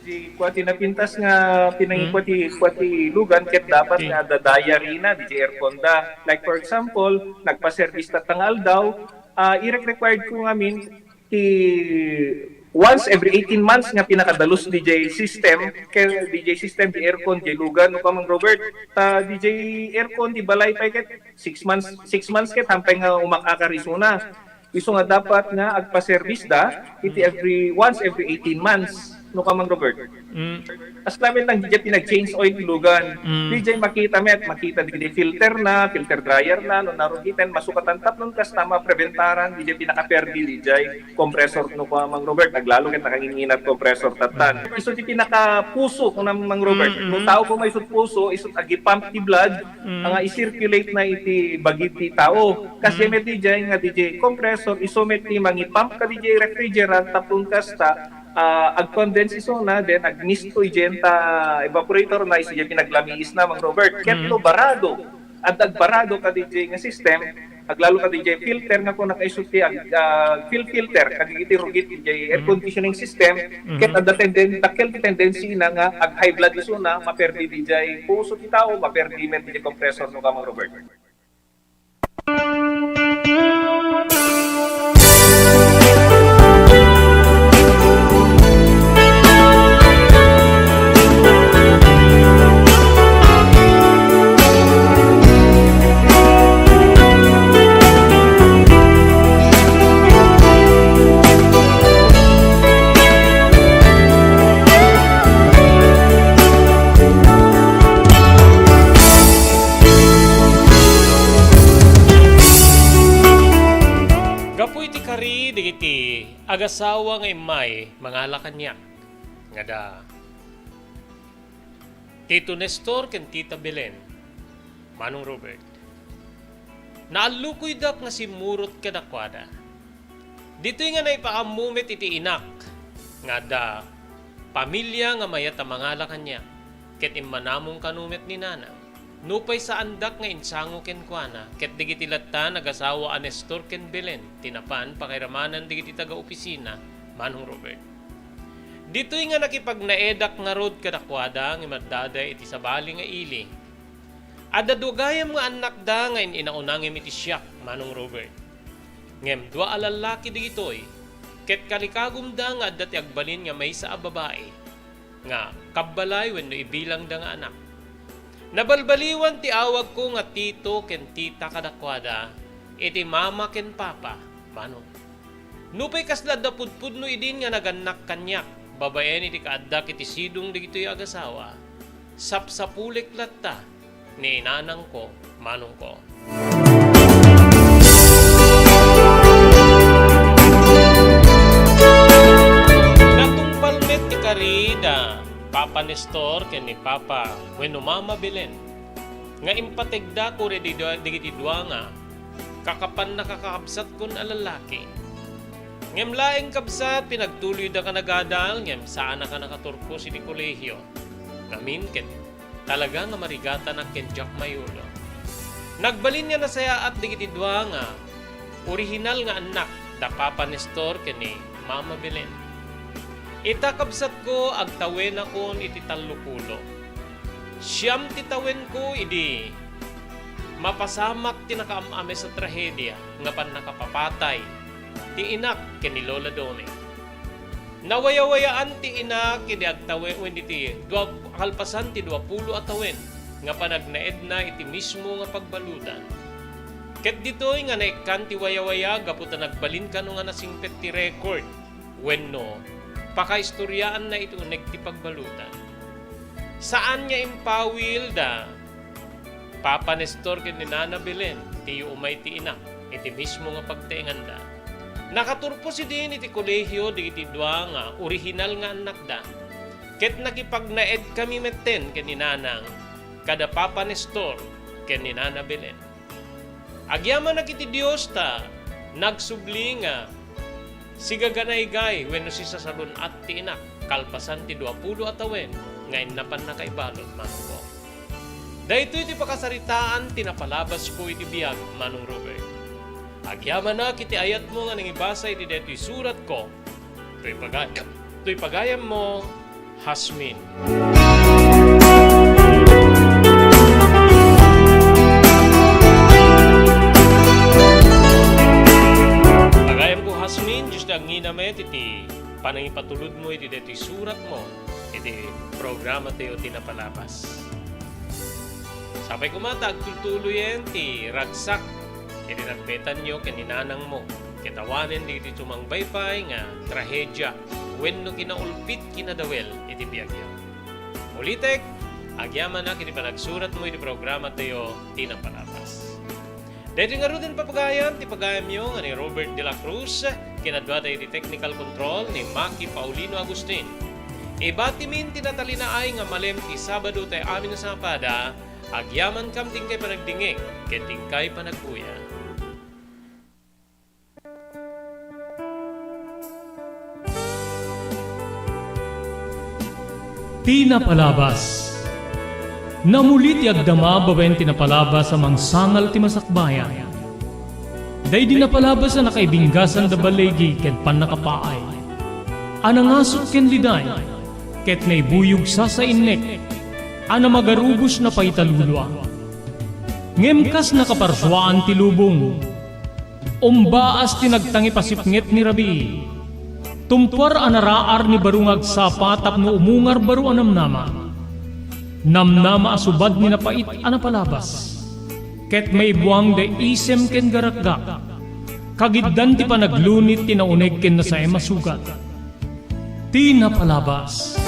Di kua ti napintas nga pinangikua ti, kua ti lugan ket dapat nga adda diary na, di aircon da. Like, for example, nagpa-service ta nga aldaw, ah, irek-required ko ngamin ti once every eighteen months nga pinakadalus D J system, kay D J system, di aircon, di lugan, no, Kamang Robert, ta D J aircon, di balay pay ket six months, six months ket hampay nga umak-akar isuna. Isu nga dapat nga agpa-service da iti every, once every eighteen months. no ka, Mang Robert. Mm. As namin lang, didiay pinag-change oil itlogan. Mm. Didiay makita met, makita didiay filter na, filter dryer na, no narugiten, masukatan tapno kasta, mapreventaran, didiay pinakaperdi, didiay compressor no ka, Mang Robert, aglalo ket nakanginginat compressor tattan. Mm. Isu ti pinakapuso, kuna, Mang Robert. Mm, mm. No tao ko may isut puso, isut agi-pump ti blood, mm, nga i-circulate na iti bagi ti tao. Kasi, mm, met didiay nga didiay compressor, isu met ti mangi-pump kadidiay refrigerant, tapno kasta, ah, ag-condense isuna, then agmisto idiay ta evaporator na, isu diay pinaglamiis na, Mang Robert. Ket, mm, no barado, adda agbarado kadidiay nga system, aglalo kadidiay filter nga kuna, isu ti ag-, ah, fil-, filter kadagiti rugit diay air, mm, conditioning system, mm, ket adda tenden-, dakkel ti tendency na nga ag-high blood isuna, maperdi didiay puso ti tao, maperdi met didiay compressor no ka, Mang Robert. Gapu iti kari dagiti agasawa nga immay mangala kaniak nga da Tito Nestor ken Tita Belen, Manong Robert. Naallukoydak nga simmurot kadakuada. Ditoy nga naipaammo met iti inak nga adda pamilia nga mayat a mangala kaniak, ket immanamong kano met ni nanang. Nupay saandak nga insango kenkuana, ket dagiti latta nagasawa a Nestor ken Belen ti napan pakairamanan dagiti taga-opisina, Manong Robert. Ditoy nga nakipagnaedak ngarud kadakuada nga maddaday iti sabali nga ili. Adda dua gayam nga annakda nga in-inauna ngem iti siak, Manong Robert. Ngem dua a lallaki dagitoy, ket kalikagumda nga adda ti agbalin nga maysa a babai nga kabbalay wenno ibilangda nga anak. Nabalbaliwan ti awagko nga tito ken tita kadakuada iti mama ken papa, Manong. Nupay kasla adda pudpudno idin nga nagannak kaniak, babaen iti kaaddak iti sidong dagitoy agasawa, sapsapulik latta ni inanangko, manongko. Natungpal met ti kari da Papa Nestor ken ni Papa wenno Mama Belen nga impategda kuri di dua, dagiti dua nga kakapan nakakabsatkon a lalaki. Ngem laeng kabsat, pinagtuloyda ka nagadal, ngem saan a ka nakaturpos iti kolehio. Ngamin ket talaga nga marigatanak ken diak mayulo. Nagbalin nga nasayaat dagiti dua nga orihinal nga annak da Papa Nestor ken ni Mama Belen. Ita, kabsatko, agtawenakon iti tallopulo. Siam ti tawenko idi mapasamak ti nakaam-ames a trahedia nga pannakapapatay ti inak ken ni Lola Dome. Nawayawayaan ti inak idi agtawen wenno iti dua, kalpasan ti duapulo a tawen nga panagnaedna iti mismo nga pagbaludan. Ket ditoy nga naikkan ti wayawaya gapu ta nagbalin kano nga nasingpet ti record wenno pakaistoriaanna iti uneg ti pagbaludan. Saan nga impawil da Papa Nestor ken ni Nana Belen ti umay ti ina iti mismo nga pagtaenganda. Nakaturpos idin iti kolehio dagiti dua nga orihinal nga annakda, ket nakipagnaedkami metten ken ni Nanang kada Papa Nestor ken ni Nana Belen. Agyamanak iti Dios ta nagsubli nga sigaganaygay wenno sisasalun-at ti inak kalpasan ti duapulo a tawen nga innapan nakaibalud, manongko. Daytoy ti pakasaritaan ti napalabasko iti biag, Manong Robert. Agyamanak iti ayatmo nga nangibasa iti daytoy suratko. Toy pagayam, toy pagayammo, Hasmin. Pagayamko, Hasmin, Dios ti agngina met iti panangipatulodmo iti daytoy suratmo iti programatayo ti napalabas. Sapay koma ta agtultuloyen ti ragsak iti nagbetanyo ken ni nanangmo, ket awanen dagiti sumangbay pay nga trahedia wenno kinaulpit, kinadawel iti biagyo. Ulitek, agyamanak iti panagsuratmo iti programatayo, Ti Napalabas. Daytoy ngaruden, papagayan, ti pagayamyo nga ni Robert de la Cruz, kinadua tayo iti technical control ni Maki Paulino Agustin. Ibatimin ti natalinaay nga malem ti Sabado tayo amin a sapada, agyamankam ti inkay panagdingeg ket ti inkay panagbuya. Ti Napalabas. Namuli ti agdama babaen ti napalabas a mangsangal ti masakbayan. Daydi napalabas a nakaibinggasan da baligi ken pannakapaay, a nangasut ken liday, ket naibuyog sasainnek, a namagarubos na pay ta lulua. Ngem kas nakaparsuaan ti lubong, umbaas ti nagtangipasipnget ni rabii. Tumpuar a naraar ni baro nga agsapa tapno umungar baro a namnama. Namnama a subad ni napait a napalabas. Ket maibuang da isem ken garakgak. Kagiddan ti panaglunit ti nauneg ken nasaem a sugat. Ti Napalabas.